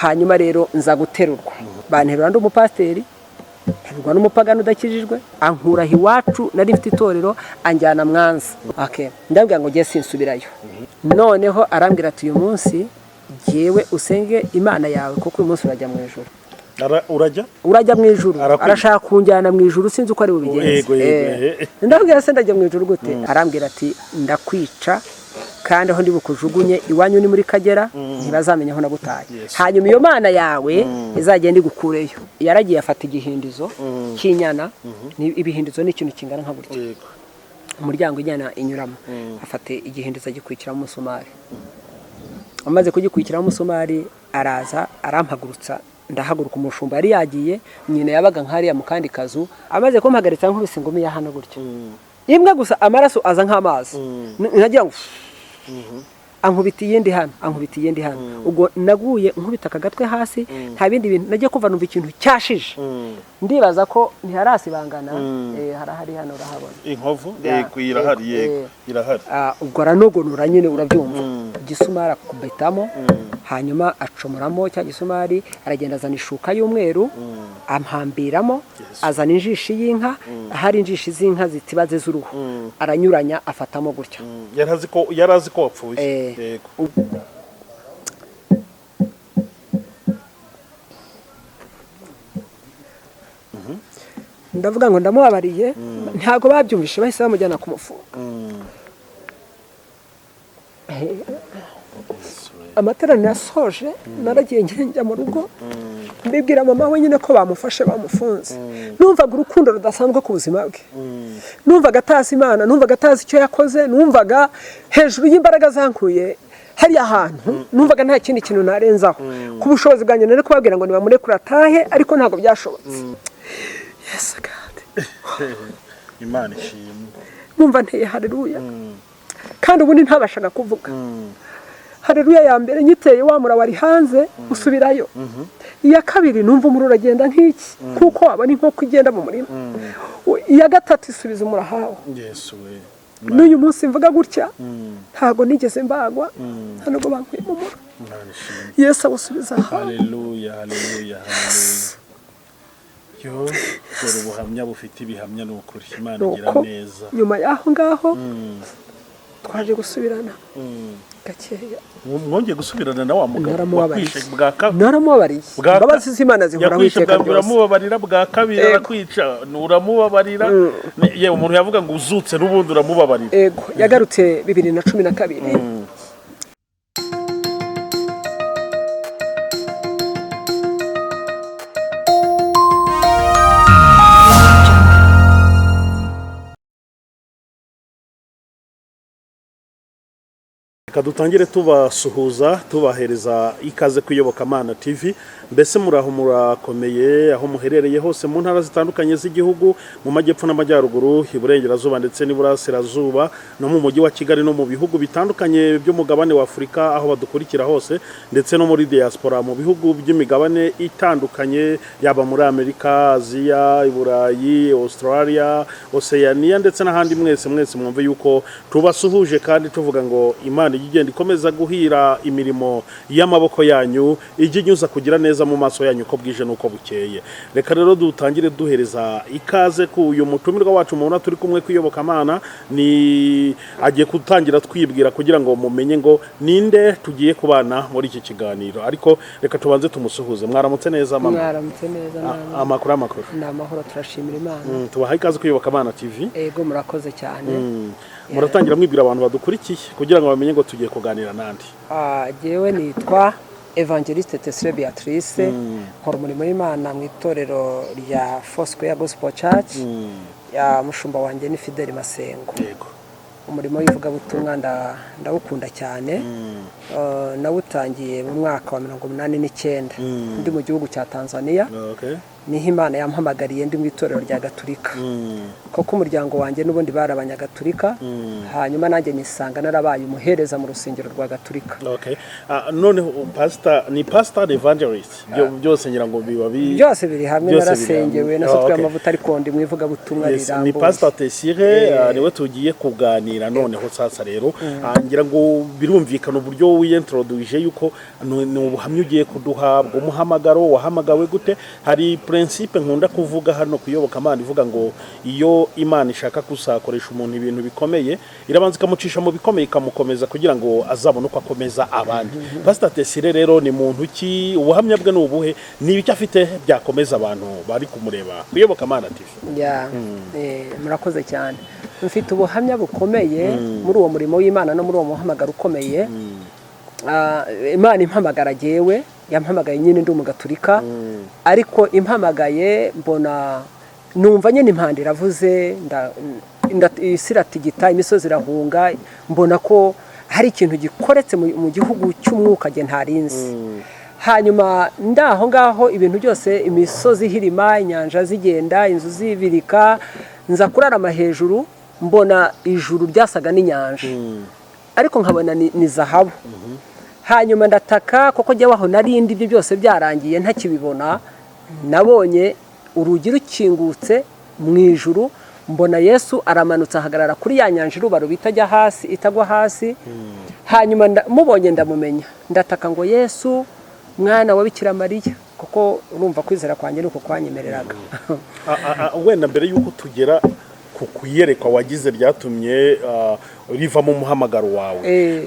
Hanyuma rero nza guterurwa, banterura ndi umupasiteri, nterurwa n'umupagani udakijijwe, ankuraho iwacu nari mfite itorero, anjyana Mwanza. Okay. Ndabwira ngo ngiye sinsubirayo. Noneho arambwira ati: "Uyu munsi jyewe usenge Imana yawe, kuko uyu munsi urajya mu ijuru." Urajya? Urajya mu ijuru. Arakwica. Arashaka kunjyana mu ijuru, sinzi uko ari bubigenze. Yego. Ndabwira: "Se ndajya mu ijuru gute?" Arambwira ati: "Ndakwica, kandi aho ndi bukujugunye iwanyu ni muri Kagera, ntibazamenya aho nagutaye. Hanyuma iyo Mana yawe izagenda igukureyo." Yaragiye afata igihindizo cy'inyana. Ibihindizo ni ikintu kingana nka gutya, umuryango inyana inyuramo. Afata igihindizo agikurikiramo umusumari. Amaze kugikurikiramo umusumari, araza arampagurutsa, ndahaguruka. Umushumba yari yagiye, nyina yabaga nk'hariya mu kandi kazu. Amaze kumpagaritsa, nkubise ingumi ya hano gutya imwe gusa, amaraso aza nk'amazi. Nkagira ngo ankubita iyindi hano, ankubita iyindi hano. Ubwo naguye nkubita aka gatwe hasi, nta bindi bintu nagiye kumva, numva ikintu cyashije. Ndibaza ko ntiharasibangana. Harahari hano, urahabona. Inkovu? Ya, Yego, irahari. Yego, Yego, irahari. Ah, ubwo aranogonora nyine, urabyumva, igisumari akubitamo, hanyuma acomoramo cya gisumari, aragenda azana ishuka y'umweru ampambiramo, azana injishi y'inka, ahari injishi z'inka zitibaze z'uruhu, aranyuranya afatamo gutya. Yari azi ko wapfuye. Yego. Ndavuga ngo ndamubabariye. Ntabwo babyumvishe, bahise bamujyana kumufunga. Amateraniro yasoje, naragiye njya mu rugo, mbibwira mama we nyine ko bamufashe bamufunze. Numvaga urukundo rudasanzwe ku buzima bwe, numvaga atazi Imana, numvaga atazi icyo yakoze, numvaga hejuru y'imbaraga zankuye hariya hantu, numvaga nta kindi kintu narenzaho ku bushobozi bwanjye. Nari kubabwira ngo nibamurekure atahe, ariko ntabwo byashobotse. Yes God. Imana ishimwe. Numva nteye haleluya, kandi ubundi ntabashaga kuvuga. Haleluya ya mbere nyiteye, wa mura wari hanze usubirayo. Iya kabiri numva umuriro uragenda nk'iki, kuko wabona inkoko igenda mu murima. Iya gatatu isubiza umurahawe. Yesu we! N'uyu munsi mvuga gutya, ntabwo nigeze mbagwa, nta nubwo bankuye mu mura. Imana ishimwe. Yesu awusubiza ahawe. Haleluya, haleluya, haleluya! Yo, dore ubuhamya bufite ibihamya, ni ukuri Imana igira Nuko neza. nyuma y'aho ngaho twaje gusubirana gakeya. Mwongeye gusubirana na wa mugabo Naramubabariye. wakwishe bwa kabiri? Naramubabariye. Imbabazi z'Imana zihoraho Yakwishe iteka bwa mbere, ryose. uramubabarira, bwa kabiri arakwica uramubabarira. Yewe, umuntu yavuga ngo uzutse n'ubundi uramubabarira. Ego, yagarutse 2012. Reka dutangire tubasuhuza, tubahereza ikaze ku Iyobokamana TV. Mbese muraho, murakomeye aho muherereye hose mu ntara zitandukanye z'igihugu, mu majyepfo n'amajyaruguru, iburengerazuba ndetse n'iburasirazuba, no mu mujyi wa Kigali, no mu bihugu bitandukanye by'umugabane wa Afurika aho badukurikira hose, ndetse no muri diaspora mu bihugu by'imigabane itandukanye, yaba muri Amerika, Aziya, i Burayi, Australia, Oceania ndetse n'ahandi. Mwese mwese mwumve yuko tubasuhuje kandi tuvuga ngo Imana ijye igenda ikomeza guhira imirimo y'amaboko yanyu, ijye inyuza kugira neza mu maso yanyu uko bwije n'uko bukeye. Reka rero dutangire duhereza ikaze ku uyu mutumirwa wacu mubona turi kumwe ku Iyobokamana. Ni agiye gutangira twibwira kugira ngo mumenye ngo ninde tugiye kubana muri iki kiganiro, ariko reka tubanze tumusuhuze. Mwaramutse neza, mama? Mwaramutse neza namwe. Amakuru, amakuru? Ni amahoro, turashimira Imana. Tubahaye ikaze ku Iyobokamana TV. Ego, murakoze cyane. Muratangira mwibwira abantu badukurikiye kugira ngo bamenye ngo tugiye kuganira nandi. Ah, jyewe nitwa Evangeliste Tesire Beatrice, nkora umurimo w'Imana mu itorero rya Foursquare Gospel Church, ya mushumba wanjye ni Fideli Masengo. Umurimo w'ivugabutumwa ndawukunda cyane. Nawutangiye mu mwaka wa 89 ndi mu gihugu cya Tanzania. Niho Imana yampamagariye ndi mu itorero rya Gaturika, kuko umuryango wanjye n'ubundi bari Abanyagatulika. Hanyuma nanjye nisanga narabaye umuhereza mu rusengero rwa Gaturika. Okay. Noneho pastor, ni pastor evangelist, byose ngira ngo biba Byose biri hamwe. Byose biri Narasengewe, hamwe. nasutswe amavuta, ariko ndi mu ivugabutumwa Yes, ni rirambuye. Pastor Tesire, niwe tugiye kuganira noneho. Sasa rero, ngira ngo birumvikana uburyo wiyintroduije yuko ni ubuhamya ugiye kuduha bw'umuhamagaro. Wahamagawe gute? Hari principe nkunda kuvuga hano ku Iyobokamana ivuga ngo iyo Imana ishaka kuzakoresha umuntu ibintu bikomeye, irabanza ikamucisha mu bikomeye, ikamukomeza kugira ngo azabone uko akomeza abandi. Pastor Tesire rero ni muntu ki? Ubuhamya bwe ni ubuhe? Ni ibiki afite byakomeza abantu bari kumureba ku Iyobokamana TV? Ya, murakoze cyane. Mfite ubuhamya bukomeye muri uwo murimo w'Imana no muri uwo muhamagaro ukomeye. Imana impamagara jyewe, yampamagaye nyine ndi umugaturika, ariko impamagaye mbona numva nyine impanda iravuze, isi iratigita, imisozi irahunga, mbona ko hari ikintu gikoretse mu gihugu cy'umwuka jye ntarinzi. Hanyuma ndaho ngaho ibintu byose, imisozi ihirima, inyanja zigenda, inzu zibirika, nza kurarama hejuru mbona ijuru ryasaga n'inyanja, ariko nkabona ni zahabu. Hanyuma ndataka kuko njyewe aho narindi ibyo byose byarangiye ntakibibona. Nabonye urugi rukingutse mu ijuru, mbona Yesu aramanutse ahagarara kuri ya nyanja irubaruba itajya hasi, itagwa hasi. Hanyuma mubonye ndamumenya, ndataka ngo: "Yesu mwana wa Bikira Mariya," kuko urumva kwizera kwanjye ni uko kwanyemereraga. Wenda mbere y'uko tugera ku kuyerekwa wagize ryatumye rivamo umuhamagaro wawe,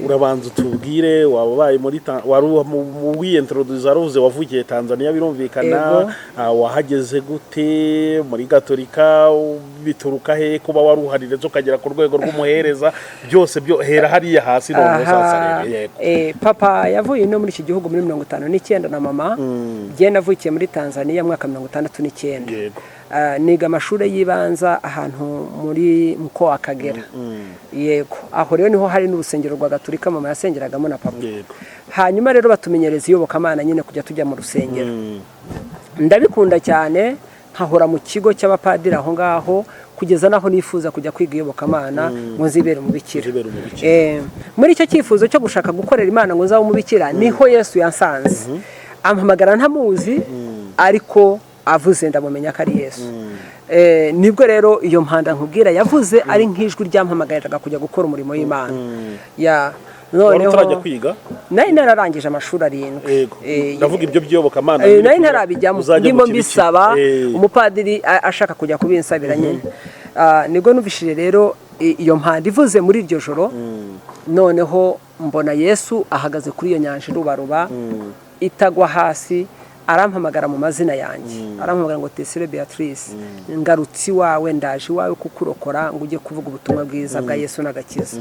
urabanza utubwire wabaye muri wari mu wiyintroduza, waruvuze wavukiye Tanzania, birumvikana. Yego. Wahageze gute muri Gatolika? Bituruka he kuba wari uhari ndetse ukagera ku rwego rw'umuhereza? Byose byo hera hariya hasi noneho sasa rero, yego. Papa yavuye ino muri iki gihugu muri 59 na mama. Njye navukiye muri Tanzania mu mwaka 69. Niga amashuri y'ibanza ahantu muri mkoa wa Kagera. Yego, aho rero niho hari n'urusengero rwa Gaturika mama yasengeragamo na papa. Hanyuma rero batumenyereza iyobokamana nyine, kujya tujya mu rusengero. Ndabikunda cyane, nkahora mu kigo cy'abapadiri aho ngaho, kugeza naho nifuza kujya kwiga iyobokamana ngo nzibere umubikira. Uzibere umubikira. Muri icyo cyifuzo cyo gushaka gukorera Imana ngo nzabe umubikira, niho Yesu yansanze, ampamagara ntamuzi, ariko avuze ndamumenya ko ari Yesu. Nibwo rero iyo mpanda nkubwira yavuze ari nk'ijwi ryampamagariraga kujya gukora umurimo w'Imana ya Wari noneho. utarajya kwiga? Nari nararangije amashuri 7. Ndavuga ibyo by'iyobokamana Nari nyine kugira ntarabijyamo. uzajya mu Ndimo kibikira. mbisaba umupadiri ashaka kujya kubinsabira nyine. Nibwo numvishije rero iyo mpanda ivuze muri iryo joro. Noneho mbona Yesu ahagaze kuri iyo nyanja irubaruba itagwa hasi, arampamagara mu mazina yanjye, arampamagara ngo: "Tesire Beatrice, ngarutse iwawe, ndaje iwawe kukurokora ngo ujye kuvuga ubutumwa bwiza bwa Yesu n'agakiza."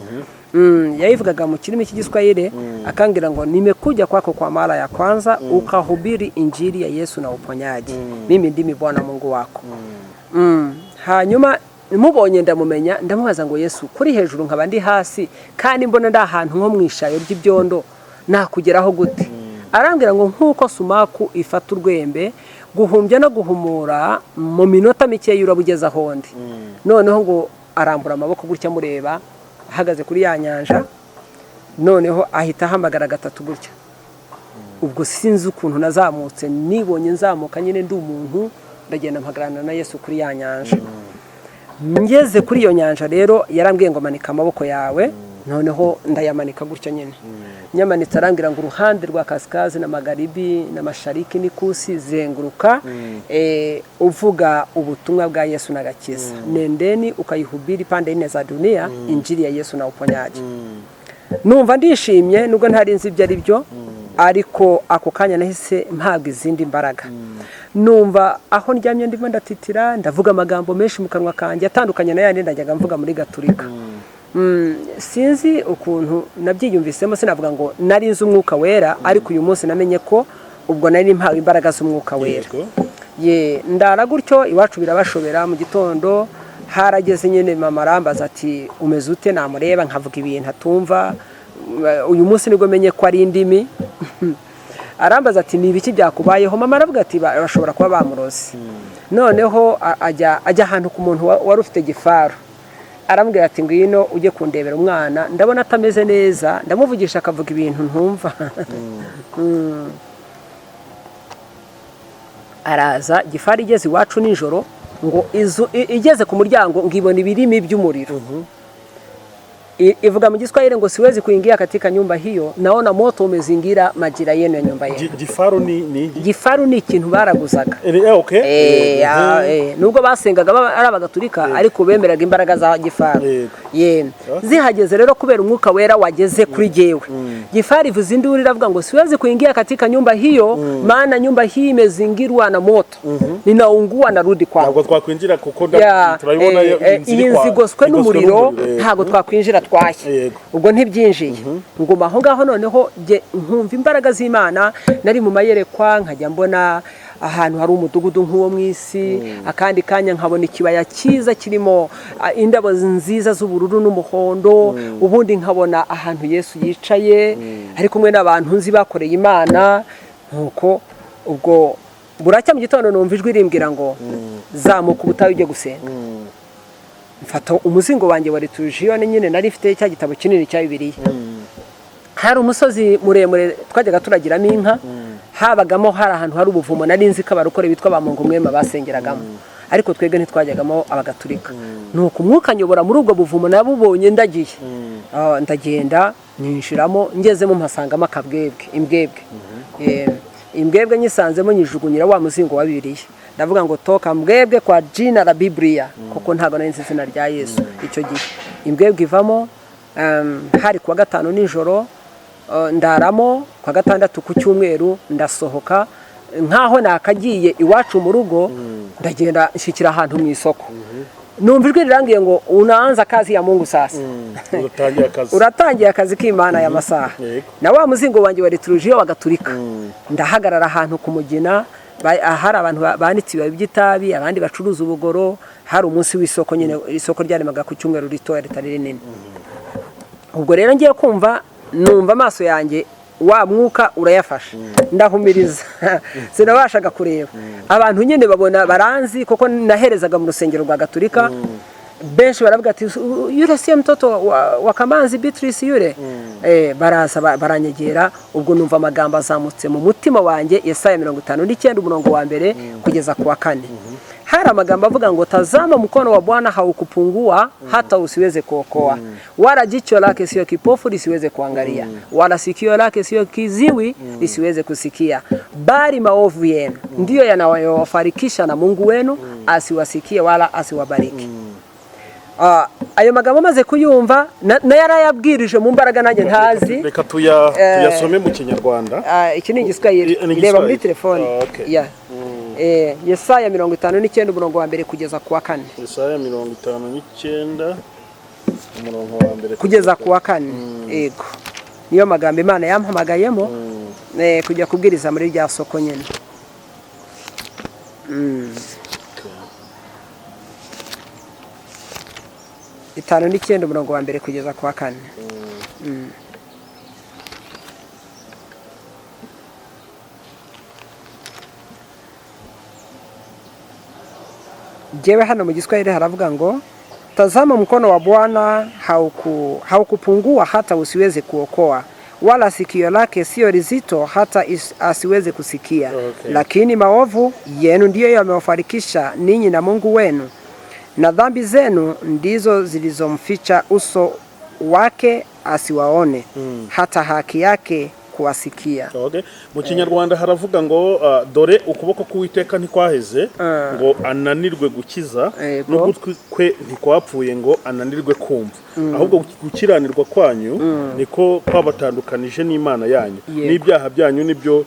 Yayivugaga mu kirimi cy'Igiswahili, akambwira ngo: "Nimekuja kwako kwa mara ya kwanza ukahubiri injili ya Yesu na uponyaji. Mimi ndimi Bwana Mungu wako." Hanyuma mubonye ndamumenya, ndamubaza ngo: "Yesu, kuri hejuru nkaba ndi hasi, kandi mbona ndi ahantu nko mu ishayo ry'ibyondo, nakugeraho gute?" Arambwira ngo: "Nk'uko sumaku ifata urwembe, guhumbya no guhumura, mu minota mikeya urabugeze aho ndi." Noneho ngo arambura amaboko gutya, mureba ahagaze kuri ya nyanja, noneho ahita ahamagara gatatu gutya. Ubwo sinzi ukuntu nazamutse, nibonye nzamuka nyine ndi umuntu, ndagenda mpagararana na Yesu kuri ya nyanja. Ngeze kuri iyo nyanja rero, yarambwiye ngo: "Manika amaboko yawe." Noneho ndayamanika gutya nyine. Nyamanitse, arambwira ngo: "Uruhande rwa kaskazi na magharibi na mashariki n'ikusi, zenguruka uvuga ubutumwa bwa Yesu n'agakiza. Nendeni ukayihubiri pande nne za dunia injili ya Yesu na uponyaji." Numva ndishimye, nubwo ntari nzi ibyo ari byo, ariko ako kanya nahise mpabwa izindi mbaraga. Numva aho ndyamye ndimo ndatitira, ndavuga amagambo menshi mu kanwa kanjye atandukanye na yandi najyaga mvuga muri Gaturika. Sinzi ukuntu nabyiyumvisemo, sinavuga ngo nari nzi Umwuka Wera, ariko uyu munsi namenye ko ubwo nari mpawe imbaraga z'Umwuka Wera. Ye, ndara gutyo iwacu birabashobera. Mu gitondo harageze nyine, mama arambaza ati: "Umeze ute?" Namureba nkavuga ibintu atumva. Uyu munsi nibwo menye ko ari indimi. Arambaza ati: "Ni ibiki byakubayeho?" Mama aravuga ati: "Bashobora kuba bamuroze." Noneho ajya ahantu ku muntu wari ufite gifaru, arambwira ati: "Ngwino ujye kundebera umwana, ndabona atameze neza, ndamuvugisha akavuga ibintu ntumva." Araza, gifari igeze iwacu nijoro, ngo igeze ku muryango ngo ibona ibirimi by'umuriro. Ivuga mu Giswahili ngo: "Siwezi kuingia katika nyumba hiyo, naona moto umezingira majira yenu ya nyumba yenu." Gifaru ni iki? Gifaru ni ikintu baraguzaga. Okay. Nubwo basengaga ari abagatulika, ariko bemeraga imbaraga za gifaru. Ye. Zihageze rero, kubera umwuka wera wageze kuri jyewe, gifari ivuza induru iravuga ngo: "Siwezi kuingia katika nyumba hiyo, maana nyumba hii imezingirwa na moto, ninaungua, narudi kwangu." Ntabwo twakwinjira kuko turabibona inzu iyi iri nzu igoswe n'umuriro, ntabwo twakwinjira, twashye. Ubwo ntibyinjiye, nguma aho ngaho. Noneho jye nkumva imbaraga z'Imana, nari mu mayerekwa, nkajya mbona ahantu hari umudugudu nk'uwo mu isi, akandi kanya nkabona ikibaya cyiza kirimo indabo nziza z'ubururu n'umuhondo, ubundi nkabona ahantu Yesu yicaye ari kumwe n'abantu nzi bakoreye Imana. Nuko ubwo buracya mu gitondo numva ijwi rimbwira ngo: "Zamuka ubutayu ujye gusenga." Mfata umuzingo wanjye wa liturujiyone nyine, nari mfite cya gitabo kinini cya Bibiliya. Hari umusozi muremure twajyaga turagiramo inka, habagamo hari ahantu hari ubuvumo, nari nzi ko abarokore bitwa ba Mwema basengeragamo, ariko twebwe ntitwajyagamo abagatulika. Nuko umwuka nyobora muri ubwo buvumo nabubonye ndagiye. Ndagenda ninjiramo, ngezemo mpasangamo akabwebwe, imbwebwe. Imbwebwe nyisanzemo nyijugunyira wa muzingo wa Bibiliya, ndavuga ngo: "Toka mbwebwe kwa jina la Biblia," kuko ntabwo nari nzi izina rya Yesu icyo gihe. Imbwebwe ivamo. Hari kuwa gatanu nijoro, ndaramo kuwa gatandatu, ku cyumweru ndasohoka nkaho nakagiye iwacu mu rugo, ndagenda nshyikira ahantu mu isoko, numva ijwi rirangiye ngo: "Unaanza kazi ya Mungu sasa." Uratangiye akazi. Uratangiye akazi k'Imana ya masaha. Na wa muzingo wanjye wa liturujia wa gatulika, ndahagarara ahantu ku mugina, hari abantu banitse ibibabi by'itabi, abandi bacuruza ubugoro. Hari umunsi w'isoko nyine, isoko ryaremaga ku cyumweru ritoya ritari rinini. Ubwo rero ngiye kumva numva amaso yanjye wa mwuka urayafashe, ndahumiriza, sinabashaga kureba. Abantu nyine babona baranzi kuko naherezaga mu rusengero rwa gatulika, benshi baravuga ati: "Yule siye mtoto wa Kamanzi Beatrice yule?" Baraza baranyegera. Ubwo numva amagambo azamutse mu mutima wanjye, Yesaya 59 umurongo wa mbere kugeza ku wa kane. Hari amagambo avuga ngo: "Tazama, mkono wa Bwana haukupungua hata usiweze kuokoa, wala jicho lake sio kipofu lisiweze kuangalia, wala sikio lake sio kiziwi lisiweze kusikia, bali maovu yenu ndiyo yanayowafarikisha na Mungu wenu, asiwasikie wala asiwabariki." Ayo magambo maze kuyumva na yarayabwirije mu mbaraga nanjye ntazi. Reka tuyasome mu Kinyarwanda. Iki ni Igiswahili. Ni Reba muri Igiswahili. telefone. Okay. Yeah. Yesaya 59 umurongo wa mbere kugeza ku wa kane. Yesaya 59 umurongo wa mbere kugeza ku wa kane. Yego, niyo magambo Imana yampamagayemo kujya kubwiriza muri rya soko nyine. 59 umurongo wa mbere kugeza ku wa kane. Jewe hano mu Giswahili haravuga ngo: "Tazama, mkono wa Bwana haukupungua hata usiweze kuokoa, wala sikio lake sio lizito hata asiweze kusikia. Lakini maovu yenu ndiyo yamewafarikisha ninyi na Mungu wenu, na dhambi zenu ndizo zilizomficha uso wake asiwaone, hata haki yake kuwasikia." Okay. Mu Kinyarwanda haravuga ngo dore ukuboko k'Uwiteka ntikwaheze ngo ananirwe gukiza, n'ugutwi kwe ntikwapfuye ngo ananirwe kumva, ahubwo gukiranirwa kwanyu niko kwabatandukanije n'Imana yanyu, n'ibyaha byanyu nibyo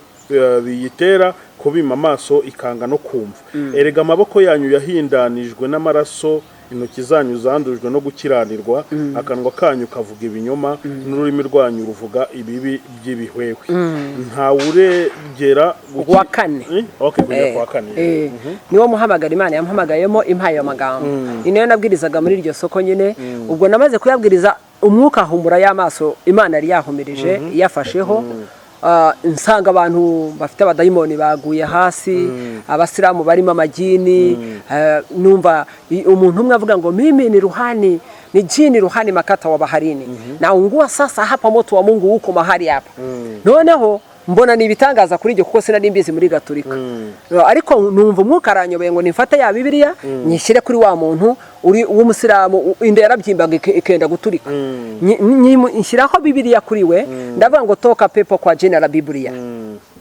biyitera kubima amaso ikanga no kumva. Erega amaboko yanyu yahindanijwe n'amaraso, intoki zanyu zandujwe no gukiranirwa, akanwa kanyu kavuga ibinyoma, n'ururimi rwanyu ruvuga ibibi by'ibihwehwe. Ntawuregera Wa kane. Okay, kugera ku wa kane. Niwo muhamagara Imana yamuhamagayemo impaye ayo magambo. Ni nayo nabwirizaga muri iryo soko nyine. Ubwo namaze kuyabwiriza, umwuka ahumura y'amaso Imana yari yahumirije yafasheho. nsanga abantu bafite abadayimoni baguye hasi, abasilamu barimo amagini. Numva umuntu umwe avuga ngo: "Mimi ni ruhani, ni jini ruhani makata wa baharini, naungua sasa hapa, moto wa Mungu uko mahali hapa." Noneho mbona ni ibitangaza kuri ibyo, kuko sinari mbizi muri Gaturika, ariko numva umwuka aranyobeye ngo nifate ya Bibiliya nyishyire kuri wa muntu uri w'umusilamu, inda yarabyimbaga ikenda guturika. Nshyiraho Bibiliya kuri we, ndavuga ngo: "Toka pepo kwa jina la Biblia,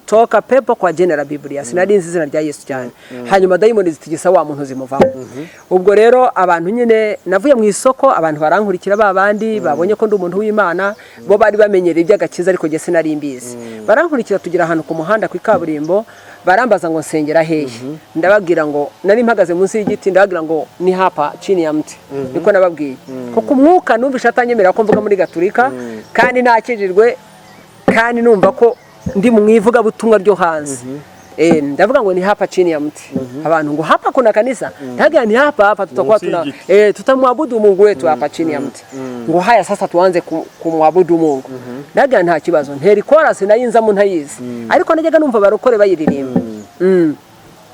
toka pepo kwa jina la Biblia." Sinari nzi izina rya Yesu cyane. Hanyuma dayimoni zitigisa wa muntu, zimuvamo. Ubwo rero abantu nyine, navuye mu isoko, abantu barankurikira, ba bandi babonye ko ndi umuntu w'Imana, bo bari bamenyereye iby'agakiza, ariko jye sinari mbizi. Barankurikira tugera ahantu ku muhanda ku ikaburimbo, barambaza ngo nsengera hehe? Ndababwira ngo nari mpagaze munsi y'igiti, ndababwira ngo ni hapa chini ya mti. Niko nababwiye, kuko umwuka numvishe atanyemerera ko mvuga muri Gaturika, kandi nakijijwe, kandi numva ko ndi mu ivugabutumwa ryo hanze. Ndavuga ngo ni hapa chini ya mti. Abantu ngo: "Hapa kuna kanisa?" Ndaga ni hapa hapa tutakuwa Munsi tuna y'igiti. Tutamwabudu Mungu wetu hapa chini ya mti. Ngo: "Haya, sasa tuanze kumwabudu Mungu." Ndaga nta kibazo, ntera ikorasi nayinzamo ntayizi, ariko najyaga numva barokore bayiririmba.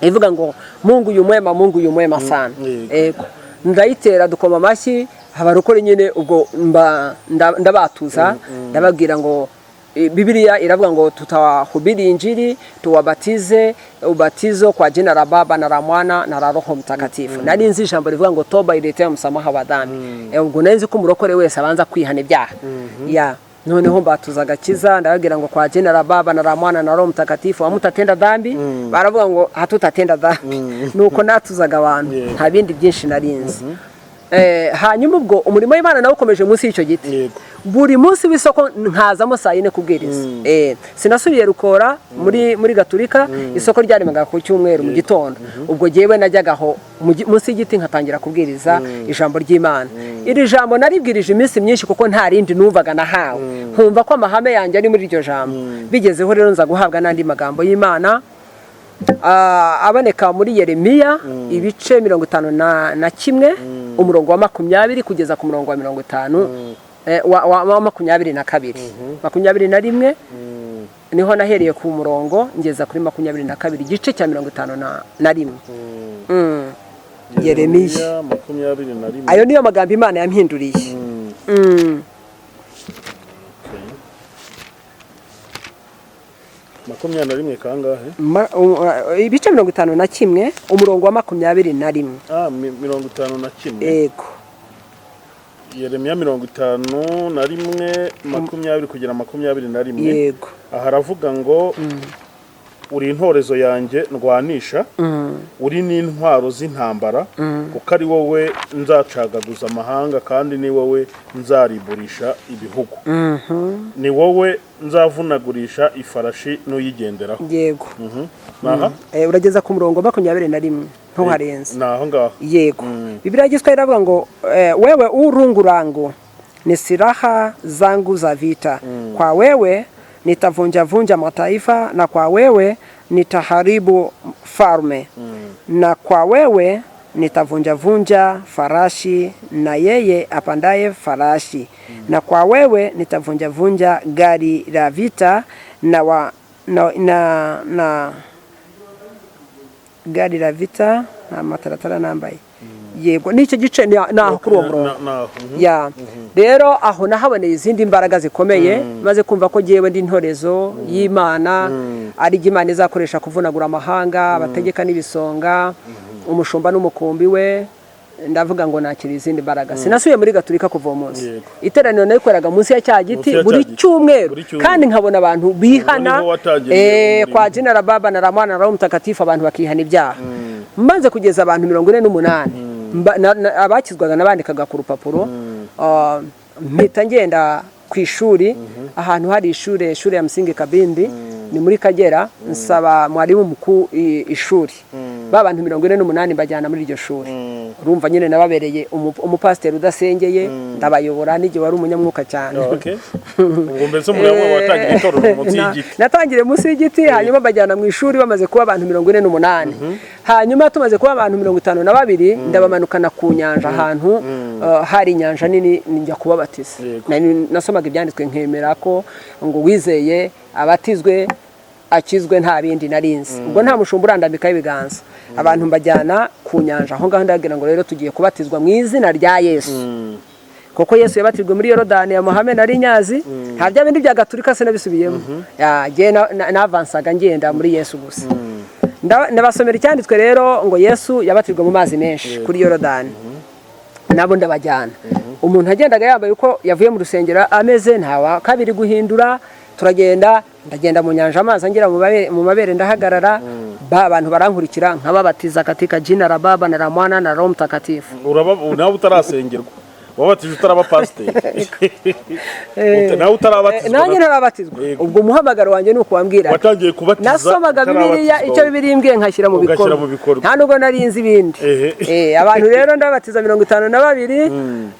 Ivuga ngo: "Mungu yu mwema, Mungu yu mwema sana." Yego. Ego, ndayitera, dukoma amashyi abarokore nyine. Ubwo mba ndabatuza, ndababwira ngo Biblia iravuga ngo tutawahubiri Injili, tuwabatize ubatizo kwa jina la Baba na la Mwana na la Roho Mtakatifu. Nari nzi ijambo rivuga ngo toba iletea msamaha wa dhambi. Ubwo nari nzi ko umurokore wese abanza kwihana ibyaha. Ya, noneho mbatuza agakiza, ndababwira ngo kwa jina la Baba na la Mwana na Roho Mtakatifu hamutatenda dhambi. Baravuga ngo hatutatenda dhambi. Nuko natuzaga abantu, nta bindi byinshi nari nzi. Hanyuma ubwo umurimo w'Imana nawe ukomeje munsi y'icyo giti. Buri munsi w'isoko nkazamo saa yine kubwiriza. Sinasubiye rukora muri Gaturika. Isoko ryaremaga ku cyumweru mu gitondo. Ubwo jyewe najyagaho munsi y'igiti nkatangira kubwiriza ijambo ry'Imana. Iri jambo naribwirije iminsi myinshi, kuko nta rindi numvaga nahawe, nkumva ko amahame yanjye ari muri iryo jambo. Bigezeho rero nza guhabwa n'andi magambo y'Imana aboneka muri Yeremiya, ibice 51, umurongo wa 20 kugeza ku murongo wa 50, wa 22, 21. Niho nahereye ku murongo ngeza kuri 22, igice cya 51. Yeremiya. 21. Ayo niyo magambo Imana yampinduriye. Okay. 21 kangahe? Ibice 51, umurongo wa 21. 51. Ego. Yeremiya 51, 20 kugera 21. Yego. Aha aravuga ngo: "Uri intorezo yanjye ndwanisha, uri n'intwaro z'intambara, kuko ari wowe nzacagaguza amahanga, kandi ni wowe nzariburisha ibihugu, ni wowe nzavunagurisha ifarashi n'uyigenderaho." Yego. Naha? Urageza ku murongo 21, ntuharenze. Ni aho ngaho. Yego. Biblia ya Giswahili iravuga ngo wewe u rungu langu ni silaha zangu za vita, kwa wewe nitavunjavunja mataifa, na kwa wewe nitaharibu falme, na kwa wewe nitavunjavunja farashi na yeye apandaye farashi, na kwa wewe nitavunjavunja gari la vita na, wa, na, na, na gari la vita nta mataratara nambaye. Yego, n'icyo gice ni aho kuri uwo murongo. Naho. Ya, rero aho nahaboneye izindi mbaraga zikomeye, maze kumva ko jyewe ndi intorezo y'Imana, ari jye Imana izakoresha kuvunagura amahanga, abategeka n'ibisonga, umushumba n'umukumbi we. Ndavuga ngo nakira izindi mbaraga. Sinasubiye muri Gaturika kuva uwo munsi. Iteraniro nayikoreraga munsi ya cya giti Munsi ya cya buri giti. cyumweru, Buri cyumweru. kandi nkabona abantu bihana. Niho watangiriye umurimo. Kwa jina la Baba na la Mwana na Roho Mtakatifu, abantu bakihana ibyaha. Maze kugeza abantu 48, abakizwaga nabandikaga ku rupapuro. Mpita ngenda ku ishuri, ahantu hari ishuri, shule ya msingi Kabindi, ni muri Kagera. Nsaba mwarimu mukuru ishuri. Ba bantu 48 mbajyana muri iryo shuri. Urumva nyine nababereye umupasiteri udasengeye, ndabayobora n'igihe wari umunyamwuka cyane. Okay. Ubwo mbese umuntu watangira itorero munsi y'igiti? Natangiriye munsi y'igiti, hanyuma mbajyana mu ishuri bamaze kuba abantu 48. Hanyuma tumaze kuba abantu 52, ndabamanukana ku nyanja, ahantu hari inyanja nini, njya kubabatiza. Nasomaga ibyanditswe nkemera ko ngo wizeye abatizwe akizwe, nta bindi narinzi. Ubwo nta mushumba urandambikaho ibiganza. Abantu mbajyana ku nyanja aho ngaho, ndababwira ngo rero tugiye kubatizwa mu izina rya Yesu, kuko Yesu yabatijwe muri Yorodani ya Muhammed nari nyazi. Nta bya bindi bya Gaturika sinabisubiyemo. Ya, jye navansaga ngenda muri Yesu gusa. Ndabasomera icyanditswe rero ngo Yesu yabatijwe mu mazi menshi kuri Yorodani, nabo ndabajyana. Umuntu agendaga yambaye uko yavuye mu rusengero ameze, nta wa kabiri guhindura. Turagenda, ndagenda mu nyanja, amazi angera mu mabere, ndahagarara, ba bantu barankurikira, nkababatiza katika jina la Baba na la Mwana na Roho Mtakatifu. Uraba nawe utarasengerwa, wabatije utaraba pasiteri, nawe utarabatizwa? Nanjye ntarabatizwa. Ubwo umuhamagaro wanjye ni ukuwambwira. Watangiye kubatiza Nasomaga Bibiliya, utarabatizwa. icyo Bibiliya imbwiye nkashyira mu Ugashyira bikorwa. mu bikorwa. Nta nubwo nari nzi ibindi. Abantu rero ndabatiza 52.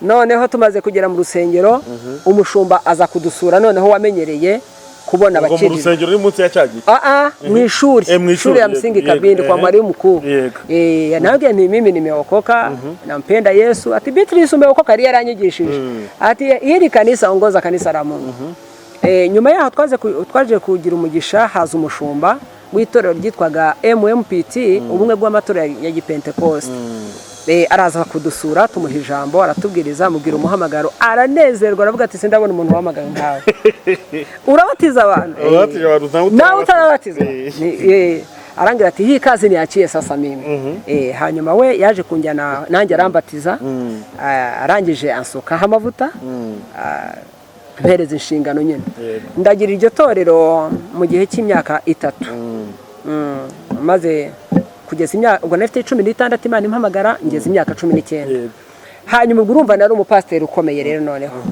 Noneho tumaze kugera mu rusengero, umushumba aza kudusura, noneho wamenyereye kubona Ubwo mu abakiriya. rusengero uri munsi ya cya giti? Ah, mu ishuri. Mu ishuri, Shule ya msingi Kabindi, kwa mwalimu mkuu. Nawe nti mimi nimeokoka, nampenda Yesu. Ati Beatrice, umeokoka? Yari yaranyigishije. Ati hili kanisa, ongoza kanisa la Mungu. Nyuma yaho twaje kugira umugisha, haza umushumba w'itorero ryitwaga MMPT, ubumwe bw'amatorero ya Gipentecost. Araza kudusura, tumuha ijambo, aratubwiriza, amubwira umuhamagaro, aranezerwa, aravuga ati sindabona umuntu wahamagaye nkawe, urabatiza abantu. Urabatije abantu nawe Nawe utarabatizwa. Arangira ati hii kazi niachie sasa mimi. Hanyuma we yaje kunjyana nanjye arambatiza. Arangije ansukaho amavuta, mpereza inshingano nyine. Ndagira iryo torero mu gihe cy'imyaka 3. Maze kugeza imyaka, ubwo nafite 16 Imana impamagara, ngeze imyaka 19. Hanyuma ubwo urumva nari umupasiteri ukomeye rero, noneho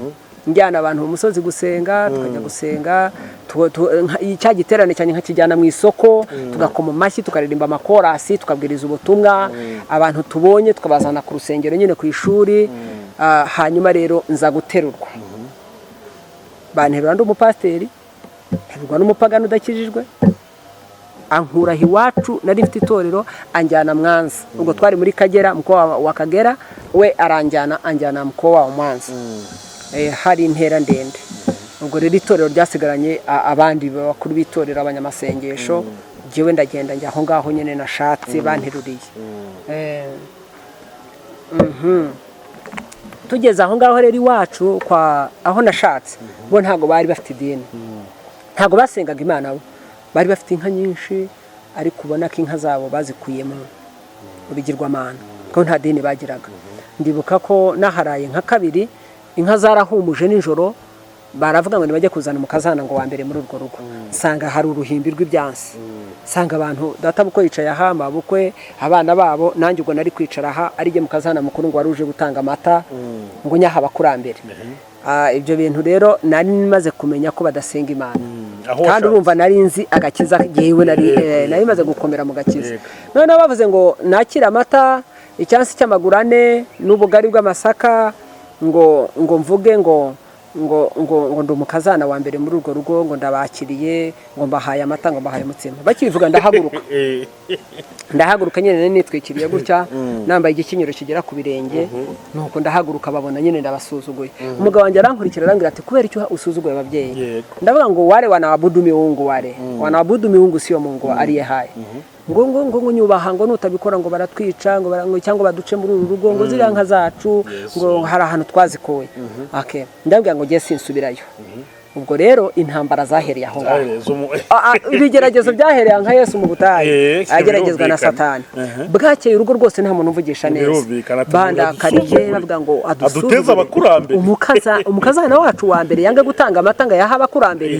njyana abantu mu musozi gusenga, tukajya gusenga, cya giterane cyane nkakijyana mu isoko, tugakoma amashyi, tukaririmba amakorasi, tukabwiriza ubutumwa, abantu tubonye tukabazana ku rusengero nyine ku ishuri. Hanyuma rero nza guterurwa, banterura ndi umupasiteri, nterurwa n'umupagani udakijijwe, ankuraho iwacu nari mfite itorero, anjyana Mwanza. Ubwo twari muri Kagera, mkoa wa Kagera, we aranjyana, anjyana mkoa wa Mwanza. Hari intera ndende. Ubwo rero itorero ryasigaranye abandi bakuru b'itorero, abanyamasengesho. Jyewe ndagenda njya aho ngaho nyine nashatse banteruriye. Tugeze aho ngaho rero iwacu kwa aho nashatse, bo ntabwo bari bafite idini, ntabwo basengaga Imana. Bo bari bafite inka nyinshi, ariko ubona ko inka zabo bazikuye mu bigirwamana, kuko nta dini bagiraga. Ndibuka ko naharaye nka kabiri, inka zarahumuje nijoro, baravuga ngo nibajye kuzana umukazana ngo wa mbere muri urwo rugo. Nsanga hari uruhimbi rw'ibyansi, nsanga abantu, data bukwe yicaye aha, mabukwe, abana babo, nanjye ubwo nari kwicara aha, ari jye mukazana mukuru ngo wari uje gutanga amata ngo nyaha abakurambere. Ibyo bintu rero nari maze kumenya ko badasenga Imana. Aho Kandi washatse. urumva nari nzi agakiza, yewe nari nari maze gukomera mu gakiza. Noneho bavuze ngo nakire amata, icyansi cy'amaguru ane n'ubugari bw'amasaka, ngo mvuge ngo ndi umukazana wa mbere muri urwo rugo, ngo ndabakiriye, ngo mbahaye amata, ngo mbahaye umutsima. Bakibivuga ndahaguruka. Ndahaguruka nyine, nari nitwikiriye gutya, nambaye igikenyero kigera ku birenge, nuko ndahaguruka, babona nyine ndabasuzuguye. Umugabo wanjye arankurikira, arambwira ati kubera icyo usuzuguye ababyeyi? Ndavuga ngo wale wanaabudu miungu, wale wanaabudu miungu, sio Mungu aliye hai. Ngo nyubaha, ngo nutabikora ngo baratwica, ngo cyangwa baduce muri uru rugo, ngo ziriya nka zacu ngo hari ahantu twazikuye. Okay, ndabwira ngo ngiye sinsubirayo. Ubwo rero intambara zahereye aho ngaho. Zahereye Ibigeragezo byahereye nka Yesu mu butayu ageragezwa na Birumvikana. Satani. Bwakeye urugo rwose nta muntu uvugisha neza. Birumvikana, ati Bandakariye, adusuzugure. bavuga ngo Aduteze adusuzugure. abakurambere. Umukazana wacu wa mbere yange gutanga amata ngo ayahe abakurambere.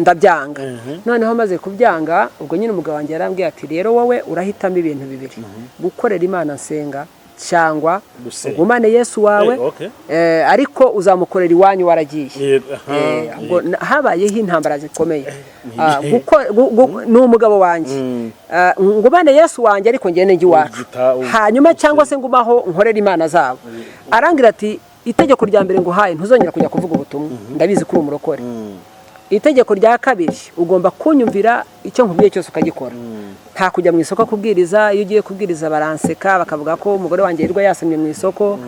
Ndabyanga. Noneho maze kubyanga, ubwo nyine umugabo wanjye yarambwiye ati rero wowe urahitamo ibintu bibiri: gukorera Imana nsenga. Cyangwa Gusenga. ugumane Yesu wawe, Okay. ariko uzamukorera iwanyu waragiye. Yego, aha, Ubwo habayeho intambara zikomeye. Ni umugabo wanjye. Ngumane Yesu wanjye, ariko ngende njye iwacu, hanyuma cyangwa se ngumaho nkorera imana zabo. Arangira ati: "Itegeko rya mbere nguhaye, ntuzongera kujya kuvuga ubutumwa, ndabizi ko uri umurokore. Itegeko rya kabiri, ugomba kunyumvira, icyo nkubwiye cyose ukagikora. Nta kujya mu isoko kubwiriza. Iyo ugiye kubwiriza baranseka, bakavuga ko umugore wanjye yirirwa yasamye mu isoko."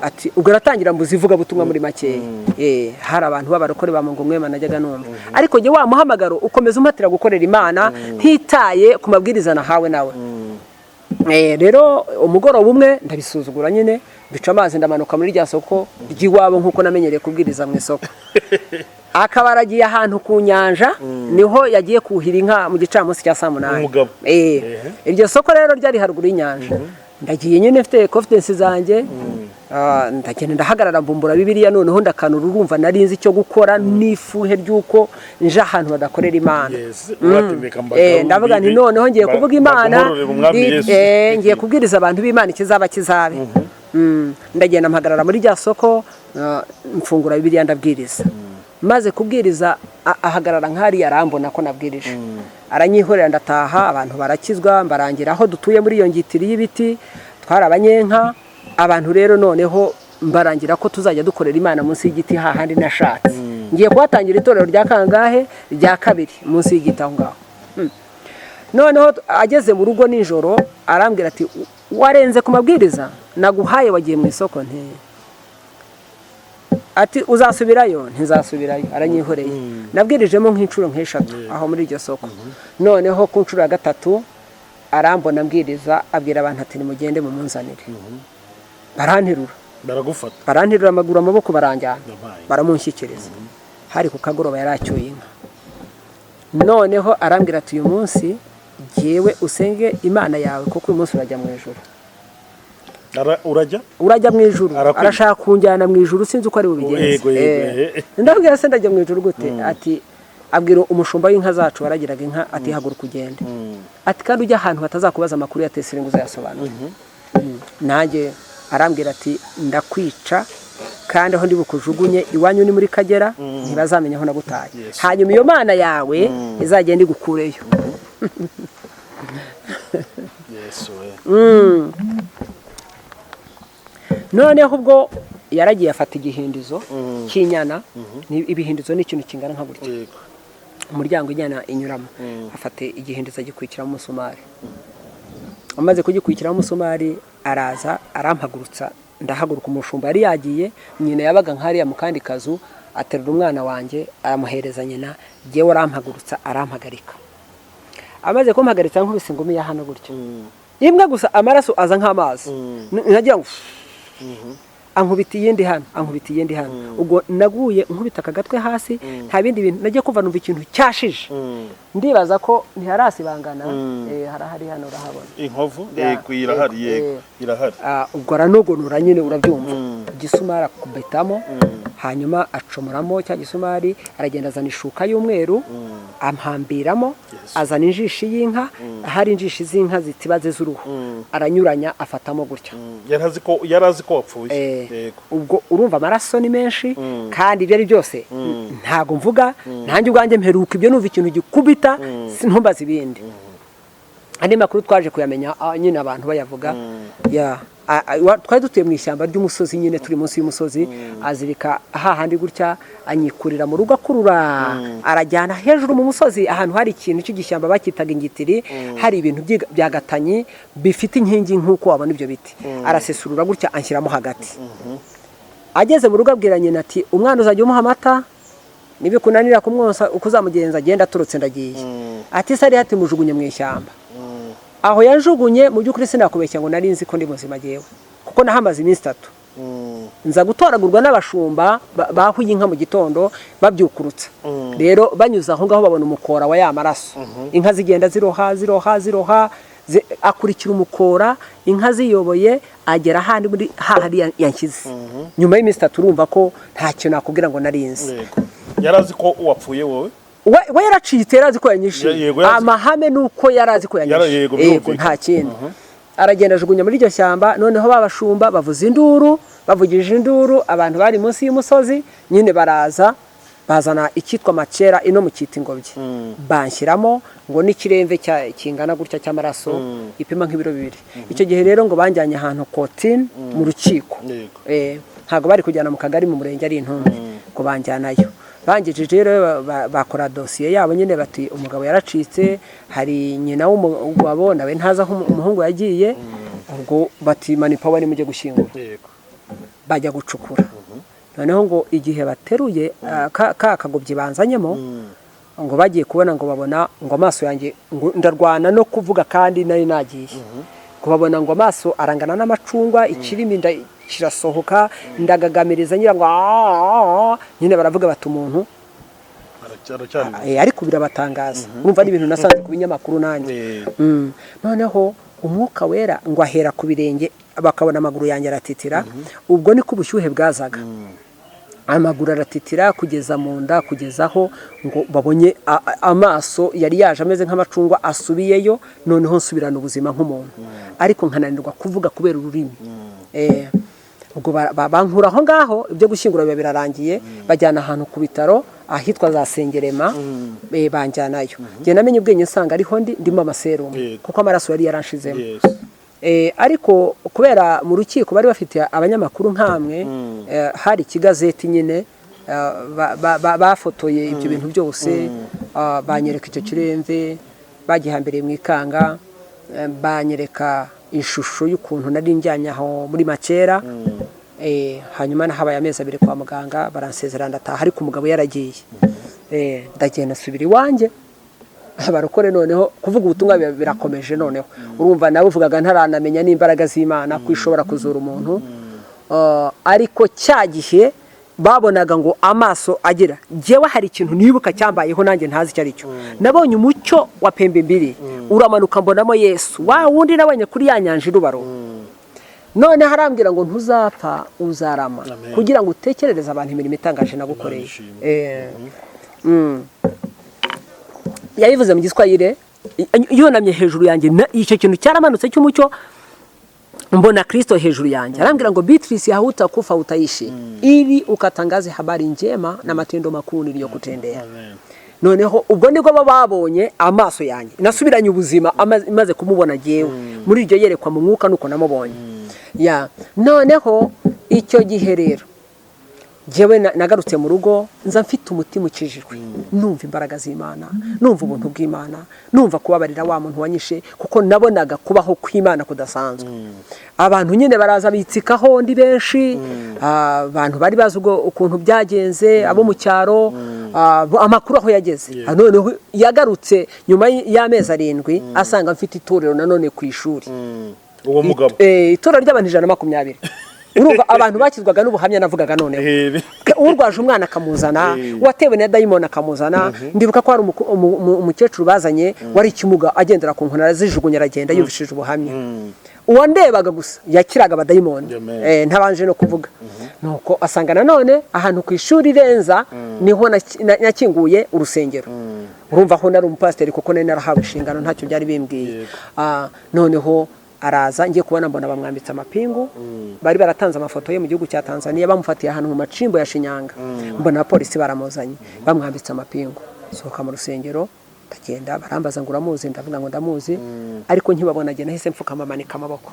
Ati ubwo aratangira mbuza ivugabutumwa muri makeya. Hari abantu b'abarokore ba Mungu Mwema najyaga numva, ariko njye wa muhamagaro ukomeza umpatira gukorera Imana ntitaye ku mabwiriza nahawe nawe. Rero umugoroba umwe ndabisuzugura nyine, mbica amazi, ndamanuka muri rya soko ry'iwabo nk'uko namenyereye kubwiriza mu isoko. Akaba aragiye ahantu ku nyanja, niho yagiye kuhira inka mu gicamunsi cya saa 8. Umugabo. Iryo soko rero ryari haruguru y'inyanja. Ndagiye nyine mfite confidence zanjye. Ndagenda ndahagarara, mbumbura Bibiliya, noneho ndakanura. Urumva nari nzi icyo gukora n'ifuhe ry'uko nje ahantu badakorera Imana. Yes, uratemeka mbaga. Ndavuga nti noneho ngiye kuvuga Imana, bagomororera Umwami Yesu. Ngiye kubwiriza abantu b'Imana, ikizaba kizabe. Ndagenda mpagarara muri rya soko, mfungura Bibiliya, ndabwiriza. Maze kubwiriza, ahagarara nk'hariya, arambona ko nabwirije, aranyihorera, ndataha. Abantu barakizwa, mbarangira aho dutuye muri iyo ngitiri y'ibiti, twari abanyenka. Abantu rero noneho mbarangira ko tuzajya dukorera Imana munsi y'igiti hahandi nashatse. Ngiye kuhatangira itorero rya kangahe? Rya kabiri, munsi y'igiti aho ngaho. Noneho ageze mu rugo nijoro arambwira ati: "Warenze ku mabwiriza naguhaye, wagiye mu isoko." Nti ati: "Uzasubirayo?" "Ntizasubirayo." Aranyihoreye. Nabwirijemo nk'inshuro nk'eshatu aho muri iryo soko. Noneho ku nshuro ya gatatu arambona ambwiriza, abwira abantu ati: "Nimugende mumunzanire." Baranterura. Baragufata. Baranterura amaguru, amaboko, baranjyana. Yabaye. Baramunshyikiriza. Hari ku kagoroba, yari acyuye inka. Noneho arambwira ati: "Uyu munsi jyewe usenge Imana yawe, kuko uyu munsi urajya mu ijuru." Urajya? Urajya mu ijuru. Arakwica. Arashaka kunjyana mu ijuru, sinzi uko ari bubigenze. Yego. Ndabwira: "Se ndajya mu ijuru gute?" Ati, abwira umushumba w'inka zacu waragiraga inka, ati: "Haguruka ugende," ati: "kandi ujya ahantu batazakubaza amakuru ya Tesire ngo uzayasobanure." Nanjye arambwira ati: "Ndakwica, kandi aho ndi bukujugunye iwanyu ni muri Kagera, ntibazamenya aho nagutaye. Hanyuma iyo mana yawe izagenda igukureyo." Yesu we! Noneho ubwo yaragiye afata igihindizo cy'inyana. Ibihindizo ni ikintu kingana nka gutya, umuryango inyana inyuramo. Afata igihindizo agikurikiramo umusumari. Amaze kugikurikiramo umusumari, araza arampagurutsa, ndahaguruka. Umushumba yari yagiye, nyina yabaga nk'hariya mu kandi kazu. Aterura umwana wanjye aramuhereza nyina, jyewe arampagurutsa, arampagarika. Amaze kumpagaritsa, nkubise ingumi ya hano gutya imwe gusa, amaraso aza nk'amazi. Nkagira ngo ankubita iyindi hano, ankubita iyindi hano. Ubwo naguye nkubita aka gatwe hasi, nta bindi bintu nagiye kumva, numva ikintu cyashije. Ndibaza ko ntiharasibangana. Harahari hano, urahabona. Inkovu? Ya, Yego, irahari. Yego, Yego, irahari. Ubwo aranogonora nyine, urabyumva, igisumari akubitamo, hanyuma acomoramo cya gisumari, aragenda azana ishuka y'umweru ampambiramo. Azana injishi y'inka, hari injishi z'inka zitibaze z'uruhu, aranyuranya afatamo gutya. Yari azi ko wapfuye. Ubwo urumva amaraso ni menshi, kandi ibyo ari byose ntago mvuga nanjye ubwanjye mperuka ibyo, numva ikintu gikubita, ntumbaze ibindi. Andi makuru twaje kuyamenya nyine abantu bayavuga. Ya, twari dutuye mu ishyamba ry'umusozi nyine, turi munsi y'umusozi. Azirika hahandi gutya, anyikurira mu rugo, akurura, arajyana hejuru mu musozi, ahantu hari ikintu cy'igishyamba bakitaga ingitiri, hari ibintu bya gatanyi bifite inkingi nk'uko wabona ibyo biti. Arasesurura gutya, anshyiramo hagati. Ageze mu rugo abwira nyina ati: "Umwana uzajya umuha amata, nibikunanira kumwonsa uko uzamugenza, agenda aturutse, ndagiye." Ati: "Se ari?" Ati: "Mujugunye mu ishyamba." Aho yanjugunye, mu by'ukuri sinakubeshya ngo nari nzi ko ndi muzima jyewe, kuko nahamaze iminsi 3. Nza gutoragurwa n'abashumba bahuye inka mu gitondo babyukurutsa. Rero banyuze aho ngaho babona umukora wa ya maraso, inka zigenda ziroha, ziroha, ziroha, akurikira umukora, inka ziyoboye, agera ahandi muri hahandi yanshyize nyuma y'iminsi 3. Urumva ko nta kintu nakubwira ngo nari nzi. Yego, yari azi ko wapfuye wowe. We yaracitse, yari azi ko yanyishe. Yego, yari Amahame ni uko yari azi ko yanyishe. Yego, Yego. birumvikana. Nta kindi. Aragenda ajugunya muri iryo shyamba. Noneho babashumba bavuza induru, bavugije induru, abantu bari munsi y'umusozi nyine baraza, bazana icyitwa macera, ino mukita ingobyi, banshyiramo ngo n'ikiremve kingana gutya cy'amaraso ipima nk'ibiro 2. Icyo gihe rero ngo banjyanye ahantu kotini mu rukiko. Ntabwo bari kujyana mu kagari, mu murenge ari intumbi, ngo banjyanayo. Bangejeje rero bakora dosiye yabo nyine, bati umugabo yaracitse, hari nyina w'umugabo nawe ntazi aho umuhungu yagiye. Ubwo bati manpower, nimujye gushyingura. Bajya gucukura. Noneho ngo igihe bateruye ka kagobyi banzanyemo, ngo bagiye kubona ngo babona ngo amaso yanjye, ngo ndarwana no kuvuga kandi nari nagiye, ngo babona ngo amaso arangana n'amacungwa, ikirimi kirasohoka, ndagagamiriza ngira ngo "Aaaa." Nyine baravuga bati umuntu Aracyari Ariko birabatangaza, urumva ari ibintu nasanze ku binyamakuru nanjye. Noneho umwuka wera ngo ahera ku birenge, bakabona amaguru yanjye aratitira. Ubwo niko ubushyuhe bwazaga, amaguru aratitira kugeza mu nda, kugeza aho ngo babonye amaso yari yaje ameze nk'amacungwa asubiyeyo. Noneho nsubirana ubuzima nk'umuntu, ariko nkananirwa kuvuga kubera ururimi. Ubwo bankura aho ngaho, ibyo gushyingura biba birarangiye, bajyana ahantu ku bitaro ahitwa za Sengerema, banjyanayo. Njye namenye ubwenge nsanga ariho ndi, ndimo amaserumu, kuko amaraso yari yaranshizemo. Ariko kubera mu rukiko bari bafite abanyamakuru nkamwe, hari ikigazeti nyine, bafotoye ibyo bintu byose, banyereka icyo kiremve bagihambiriye mu ikanga, banyereka ishusho y'ukuntu nari njyanye aho muri makera. Hanyuma nahabaye amezi 2 kwa muganga, baransezera ndataha, ariko umugabo yaragiye. Ndagenda nsubira iwanjye, abarokore noneho kuvuga ubutumwa birakomeje. Noneho urumva nabuvugaga ntaranamenya n'imbaraga z'Imana ko ishobora kuzura umuntu. Ariko cya gihe babonaga ngo amaso agira, njyewe hari ikintu nibuka cyambayeho nanjye ntazi icyo ari cyo. Nabonye umucyo wa pembe mbiri uramanuka, mbonamo Yesu wa wundi nabonye kuri ya nyanja irubaro. Noneho arambwira ngo ntuzapfa, uzarama. Amen. Kugira ngo utekerereze abantu imirimo itangaje nagukoreye. Imana ishimwe. Yabivuze mu Giswahili yunamye hejuru yanjye, icyo kintu cyaramanutse cy'umucyo, mbona Kristo hejuru yanjye, arambwira ngo Beatrice, hautakufa, utaishi ili ukatangaze habari njema na matendo makuu niliyokutendea. Amen. Noneho ubwo nibwo bo babonye amaso yanjye nasubiranye ubuzima, maze kumubona jyewe muri iryo yerekwa mu mwuka, nuko namubonye ya. Noneho icyo gihe rero jyewe nagarutse mu rugo, nza mfite umutima ukijijwe, numva imbaraga z'Imana, numva ubuntu bw'Imana, numva kubabarira wa muntu wanyishe, kuko nabonaga kubaho kw'Imana kudasanzwe. Abantu nyine baraza bitsikaho ndi benshi, abantu bari bazi ubwo ukuntu byagenze, abo mu cyaro, amakuru aho yageze. Noneho yagarutse nyuma y'amezi 7, asanga mfite itorero nanone ku ishuri. Uwo mugabo? Itorero ry'abantu 120. Urumva abantu bakizwaga n'ubuhamya navugaga. Noneho urwaje umwana akamuzana, uwatewe na dayimoni akamuzana. Ndibuka ko hari umukecuru bazanye wari ikimuga, agendera ku nkoni, arazijugunya aragenda yumvishije ubuhamya. Uwandebaga gusa yakiraga abadayimoni. Amen. Ntabanje no kuvuga. Nuko asanga nanone ahantu ku ishuri Renza niho nakinguye urusengero. Urumva aho nari umupasiteri, kuko nari narahawe inshingano, ntacyo byari bimbwiye. Noneho araza, ngiye kubona mbona bamwambitse amapingu. Bari baratanze amafoto ye mu gihugu cya Tanzania, bamufatiye ahantu mu macimbo ya Shinyanga. Mbona abapolisi baramuzanye, bamwambitse amapingu. Sohoka mu rusengero ndagenda, barambaza ngo uramuzi? Ndavuga ngo ndamuzi. Ariko nkibabona njye nahise mfukama, manika amaboko,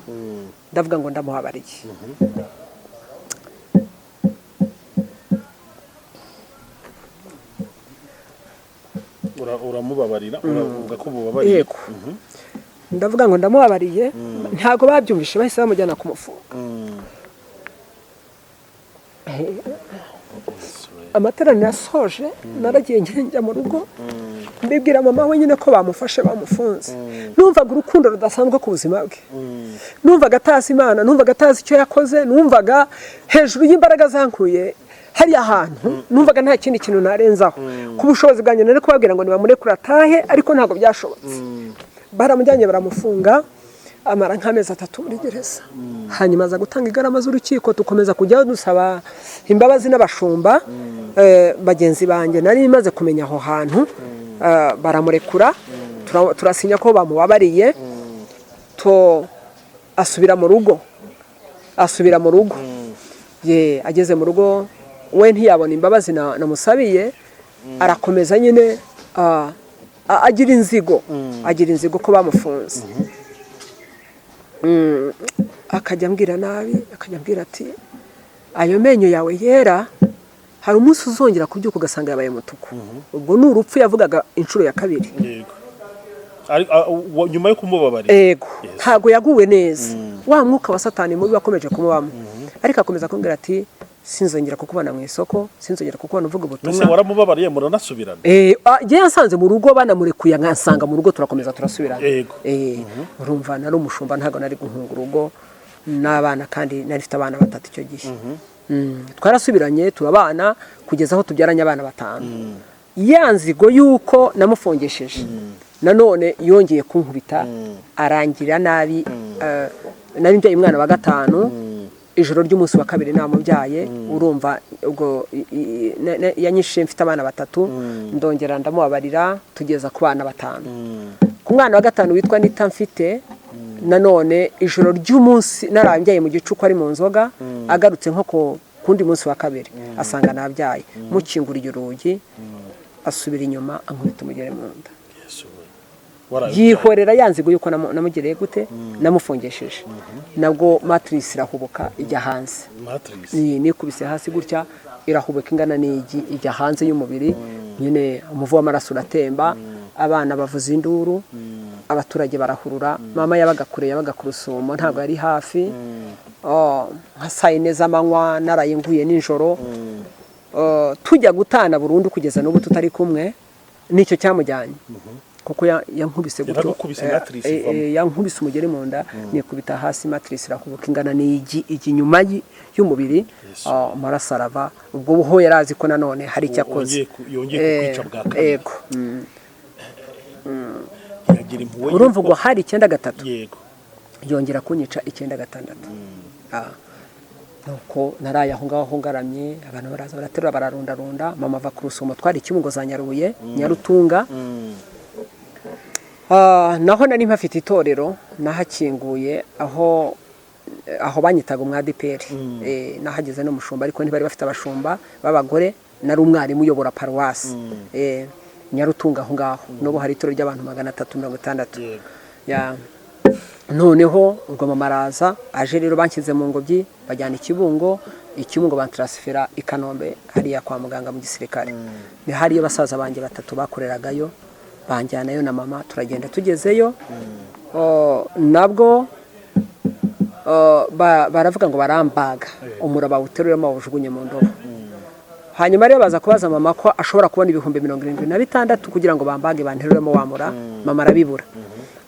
ndavuga ngo ndamuhabariye. Uramubabarira, uravuga ko mubabariye? Yego, ndavuga ngo ndamubabariye. Ntabwo babyumvishe, bahise bamujyana kumufunga. Amateraniro asoje naragiye njya mu rugo, mbibwira mama we nyine ko bamufashe bamufunze. Numvaga urukundo rudasanzwe ku buzima bwe, numvaga atazi Imana, numvaga atazi icyo yakoze, numvaga hejuru y'imbaraga zankuye hariya hantu, numvaga nta kindi kintu narenzaho ku bushobozi bwanjye. Nari kubabwira ngo nibamurekure atahe, ariko ntabwo byashobotse. Baramujyanye baramufunga, amara nk'amezi 3 muri gereza, hanyuma aza gutanga igarama z'urukiko. Dukomeza kujyaho dusaba imbabazi n'abashumba bagenzi banjye nari maze kumenya aho hantu, baramurekura, turasinya ko bamubabariye. To Asubira mu rugo, asubira mu rugo. Ye, ageze mu rugo we ntiyabona imbabazi namusabiye, arakomeza nyine, agira inzigo, agira inzigo ko bamufunze. Akajya ambwira nabi, akajya ambwira ati: "Ayo menyo yawe yera, hari umunsi uzongera kubyuka ugasanga yabaye umutuku." Ubwo ni urupfu yavugaga inshuro ya kabiri. Yego. Nyuma yo kumubabarira? Ego. Ntabwo yaguwe neza, wa mwuka wa Satani mubi wakomeje kumubamo, ariko akomeza kumbwira ati: "Sinzongera kukubona mu isoko, sinzongera kukubona uvuga Mbese ubutumwa." waramubabariye, muranasubirana? Njye yasanze mu rugo banamurekuye, nkansanga mu rugo, turakomeza turasubirana. Urumva nari umushumba, ntabwo nari guhunga urugo n'abana, kandi nari mfite abana batatu icyo gihe. Twarasubiranye, turabana kugeza aho tubyaranye abana batanu. Ya nzigo y'uko namufungishije nanone yongeye kunkubita, arangira nabi. Nari mbyaye umwana wa gatanu, ijoro ry'umunsi wa kabiri namubyaye. Urumva ubwo yanyishe mfite abana batatu, ndongera ndamubabarira, tugeza ku bana batanu. Ku mwana wa gatanu witwa Nita mfite, nanone ijoro ry'umunsi narambyaye mu gicuku ari mu nzoga, agarutse nko ku kundi munsi wa kabiri asanga nabyaye, mukinguriye urugi asubira inyuma ankubita umugere mu nda. Yesu we. Waraye. Yihorera yanzigo yuko namugiriye gute, namufungishije. Nabwo matrice irahubuka ijya hanze. Matrice? Nikubise hasi gutya, irahubuka ingana n'igi, ijya hanze y'umubiri nyine, umuvu w'amaraso uratemba, abana bavuza induru, abaturage barahurura. Mama yabaga kure, yabaga ku Rusumo, ntabwo yari hafi. Oh, nka saa 4 z'amanywa, naraye nguye nijoro. Oh, tujya gutana burundu kugeza n'ubu tutari kumwe, nicyo cyamujyanye kuko yankubise gutyo. Yaragukubise, matrice ivamo. Yankubise umugeri mu nda, nikubita hasi, matrice irahubuka ingana n'igi, ijya inyuma y'umubiri. Ah, amaraso arava. Ubwo ho yari azi ko nanone hari icyo akoze. Yongeye kukwica bwa kabiri. Yego. Ntiyagira impuhwe. Urumva ubwo hari 93. Yongera kunyica 96. Ah, nuko naraye aho ngaho ngaramye, abantu baraza baraterura, bararundarunda, mama ava ku Rusumo, twari Kibungo za Nyarubuye, Nyarutunga. Ah, naho nari mpafite itorero, nahakinguye aho banyitaga umwadeperi. Nahageze n'umushumba, ariko ntibari bafite abashumba b'abagore, nari umwarimu uyobora paruwasi. Nyarutunga aho ngaho n'ubu hari itorero ry'abantu 360. Ya. Noneho ubwo mama araza, aje rero banshyize mu ngobyi, bajyana i Kibungo, i Kibungo bantransfera i Kanombe hariya kwa muganga mu gisirikare, ni hariyo basaza banjye batatu bakoreragayo, banjyanayo na mama, turagenda. Tugezeyo, oh, nabwo, oh, baravuga ngo barambaga, umura bawuteruremo bawujugunye mu ndobo. Hanyuma rero baza kubaza mama ko ashobora kubona 76,000 kugira ngo bambage, banteruremo wamura, mama arabibura.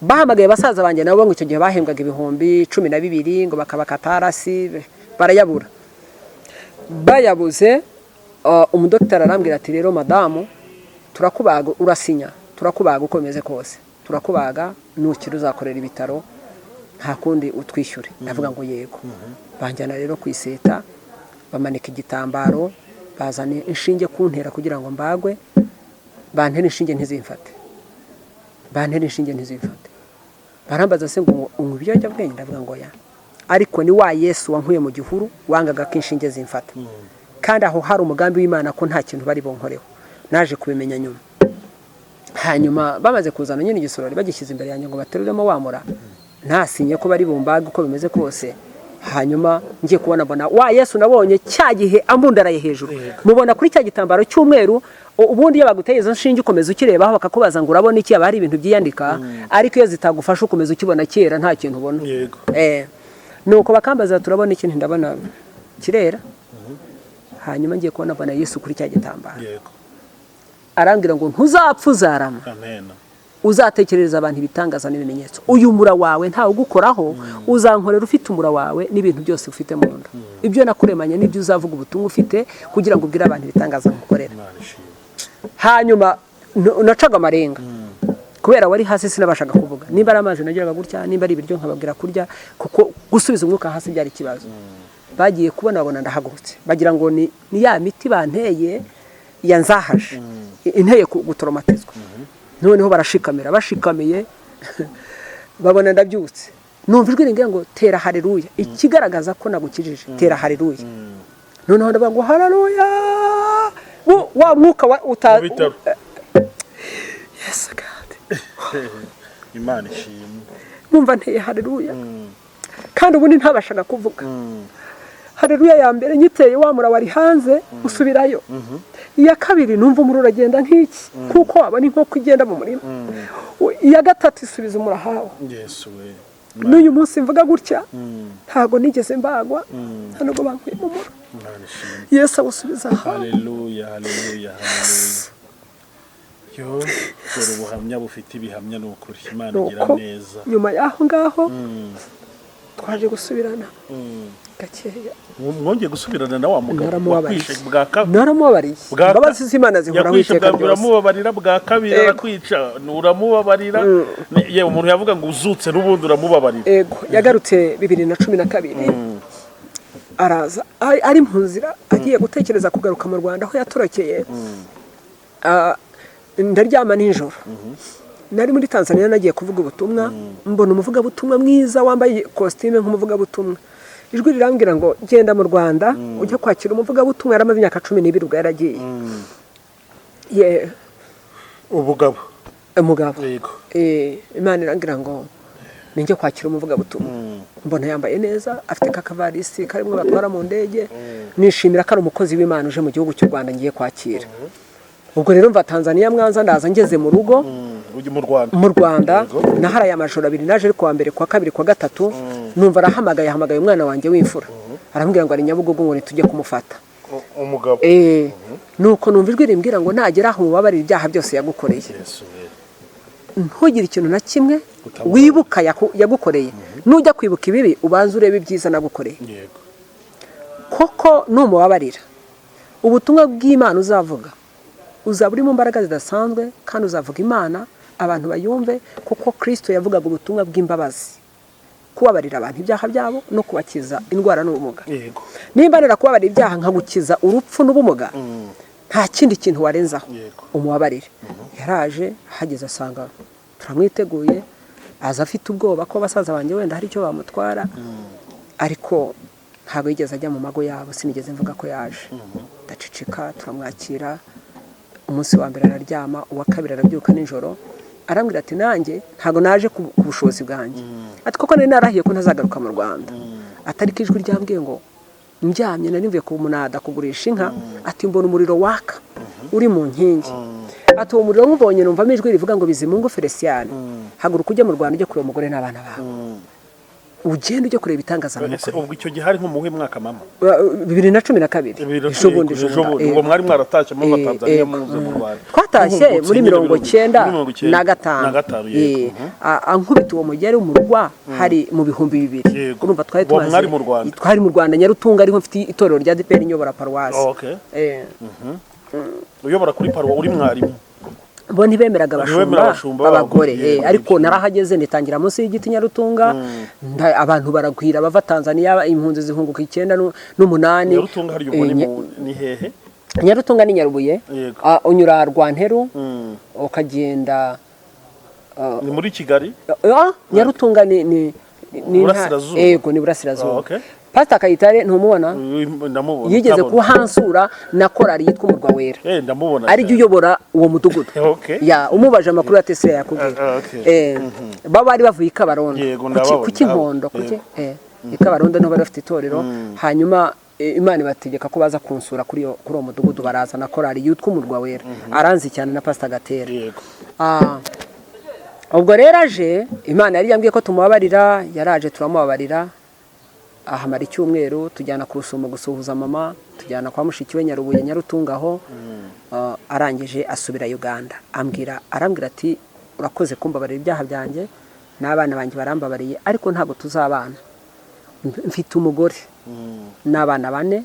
Bahamagaye basaza banjye nabo, ngo icyo gihe bahembwaga 12,000, ngo bakabakata arasi, barayabura. Bayabuze, umudogiteri arambwira ati: "Rero madamu, turakubaga, urasinya, turakubaga uko bimeze kose, turakubaga, nukira uzakorera ibitaro, nta kundi utwishyure." Ndavuga ngo yego. Banjyana rero ku iseta, bamanika igitambaro, bazana inshinge kuntera kugira ngo mbagwe, bantera inshinge ntizimfate, bantera inshinge ntizimfate. Barambaza se ngo unywa ibiyobyabwenge? Ndavuga ngo ya, ariko ni wa Yesu wankuye mu gihuru wangaga ko inshinge zimfata, kandi aho hari umugambi w'Imana ko nta kintu bari bunkoreho, naje kubimenya nyuma. Hanyuma bamaze kuzana nyine igisorori, bagishyize imbere yanjye ngo bateruremo wamura, ntasinye ko bari bumbage uko bimeze kose. Hanyuma ngiye kubona mbona wa Yesu nabonye cya gihe ambundaraye hejuru, mubona kuri cya gitambaro cy'umweru. Ubundi iyo baguteye izo nshinge ukomeza ukirebaho, bakakubaza ngo urabona iki, haba hari ibintu byiyandika, ariko iyo zitagufasha ukomeza ukibona kera, nta kintu ubona. Nuko bakambaza turabona iki, ndabona kirera. Hanyuma ngiye kubona mbona Yesu kuri cya gitambaro. Arambwira ngo: "Ntuzapfa, uzarama." Amen. "Uzatekerereza abantu ibitangaza n'ibimenyetso. Uyu mura wawe ntawe ugukoraho, uzankorera ufite umura wawe n'ibintu byose ufite mu nda, ibyo nakuremanye n'ibyo uzavuga ubutumwa ufite kugira ngo ubwire abantu ibitangaza nkukorera." Imana ishimwe. Hanyuma nacaga amarenga kubera wari hasi, sinabashaga kuvuga. Nimba ari amazi nageraga gutya, nimba ari ibiryo nkababwira kurya, kuko gusubiza umwuka hasi byari ikibazo. Bagiye kubona babona ndahagurutse, bagira ngo ni ya miti banteye yanzahaje, inteye gutoromatizwa. Noneho barashikamira, bashikamiye babona ndabyutse. Numva ijwi rimbwira ngo tera haleluya, ikigaragaza ko nagukijije, tera haleluya. Noneho ndavuga ngo haleluya. Wa mwuka wa uta Mu bitaro. Yes God. Imana ishimwe. Numva nteye haleluya, kandi ubundi ntabashaga kuvuga. Haleluya ya mbere nyiteye, wa mura wari hanze usubirayo. Iya kabiri numva umuriro uragenda nk'iki, kuko wabona inkoko igenda mu murima. Iya gatatu isubiza umurahawe. Yesu we! N'uyu munsi mvuga gutya, ntabwo nigeze mbagwa, nta nubwo bankuye mu mura. Imana ishimwe. Yesu awusubiza ahawe. Haleluya, haleluya, haleluya! Yo, dore ubuhamya bufite ibihamya, ni ukuri Imana igira Nuko neza. nyuma y'aho ngaho twaje gusubirana gakeya. Mwongeye gusubirana na wa mugabo Naramubabariye. wakwishe bwa kabiri? Naramubabariye. Imbabazi z'Imana zihoraho Yakwishe iteka bwa mbere, ryose. uramubabarira, bwa kabiri Ego. arakwica uramubabarira. Yewe, umuntu yavuga ngo uzutse n'ubundi uramubabarira. Ego, yagarutse 2012, araza ari mu nzira agiye gutekereza kugaruka mu Rwanda aho yatorokeye. Ndaryama nijoro, nari muri Tanzania nagiye kuvuga ubutumwa, mbona umuvugabutumwa mwiza wambaye kositime nk'umuvugabutumwa. Ijwi rirambwira ngo genda mu Rwanda ujye kwakira umuvugabutumwa. Yari amaze imyaka 12 ubwo yaragiye. Ye Ubugabo. Umugabo. Yego. Imana irambwira ngo ninjye kwakira umuvugabutumwa. Mbona yambaye neza, afite kakavarisi karimo batwara mu ndege, nishimira ko ari umukozi w'Imana uje mu gihugu cy'u Rwanda ngiye kwakira. Ubwo rero mva Tanzania Mwanza, ndaza, ngeze mu rugo Ujya mu Rwanda. Mu Rwanda. Yego. Naharaye amajoro abiri, naje ari kuwa mbere, kuwa kabiri, kuwa gatatu numva arahamagaye, ahamagaye umwana wanjye w'imfura, aramubwira ngo ari Nyabugogo, ngo nitujye kumufata. Umugabo. Nuko numva ijwi rimbwira ngo nagera aho mubabarire ibyaha byose yagukoreye. Yesu we! Ntugire ikintu na kimwe Utamubona. wibuka yagukoreye. Nujya kwibuka ibibi, ubanze urebe ibyiza nagukoreye. Koko numubabarira, ubutumwa bw'Imana uzavuga uzaba uri mu mbaraga zidasanzwe, kandi uzavuga Imana abantu bayumve, kuko Kirisito yavugaga ubutumwa bw'imbabazi, kubabarira abantu ibyaha byabo no kubakiza indwara n'ubumuga. Nimba kubabarira ibyaha nkagukiza urupfu n'ubumuga, nta kindi kintu warenzaho. Umubabarire. Yaraje, ahageze asanga turamwiteguye, aza afite ubwoba ko basaza banjye wenda hari icyo bamutwara, ariko ntabwo yigeze ajya mu mago yabo, sinigeze mvuga ko yaje, ndaceceka. Turamwakira, umunsi wa mbere araryama, uwa kabiri arabyuka nijoro arambwira ati nanjye ntabwo naje ku bushobozi bwanjye, ati koko nari narahiye ko ntazagaruka mu Rwanda, atari ko ijwi ryambwiye ngo ndyamye, nari mvuye ku munada kugurisha inka, ati mbona umuriro waka uri mu nkingi, ati uwo muriro nkubonye numvamo ijwi rivuga ngo Bizimungu Felicien, haguruka ujye mu Rwanda, ujye kureba umugore n'abana bawe, ugende ujye kureba Ese itangazamakuru. ubwo icyo gihe hari nko mu wuhe mwaka, mama? 2012. 2010. Ejo bundi. Ejo bundi. Ubwo mwari mwaratashye muva Tanzania muze mu Rwanda? Twatashye Muhungutse muri nyine mirongo cyenda muri 95. Na gatanu. Na gatanu, yego. Ankubita uwo mugeri mu rwa hari mu 2000. Urumva twari Ubwo tumaze mwari mu Rwanda? Twari mu Rwanda, Nyarutunga, ariho mfite itorero rya ADEPR, nyobora paruwasi. Oh, okay. Uyobora kuri paruwa, uri mwarimu? Bo ntibemeraga Ntibemera abashumba abashumba b'abagore. b'abagore, yego, Ariko nibyo. narahageze, nitangira munsi y'igiti Nyarutunga, abantu baragwira bava Tanzania, impunzi zihunguka icyenda n'umunani. Nyarutunga hari ubwo ni ni hehe? Nyarutunga ni Nyarubuye. Unyura Rwanteru ukagenda. Ni muri Kigali? Nyarutunga ni Burasirazuba. Yego, ni Burasirazuba. Oh, okay. Pastor Kayitare ntumubona? Ndamubona. Yigeze Ndamubona. kuhansura na korali yitwa Umurwa Wera. Ndamubona. Ari jya uyobora uwo mudugudu. Ya, umubaje amakuru ya Tesla yakubwira. Ah, okay. Baba bari bavuye i Kabarondo. Yego, ndababona, Ku Kinkondo, ndababona. kuki i Kabarondo niho bari bafite itorero. Hanyuma Imana ibategeka ko baza kunsura kuri uwo mudugudu, baraza na korali yitwa Umurwa Wera, aranzi cyane na Pastor Gatera. Ubwo rero aje, Imana yari yambwiye ko tumubabarira, yaraje turamubabarira, ahamara icyumweru, tujyana ku Rusumo gusuhuza mama, tujyana kwa mushiki we Nyarubuye, Nyarutungaho. Arangije asubira Uganda, ambwira, arambwira ati urakoze kumbabarira ibyaha byanjye, n'abana banjye barambabariye, ariko ntabwo tuzabana. Mfite umugore n'abana bane,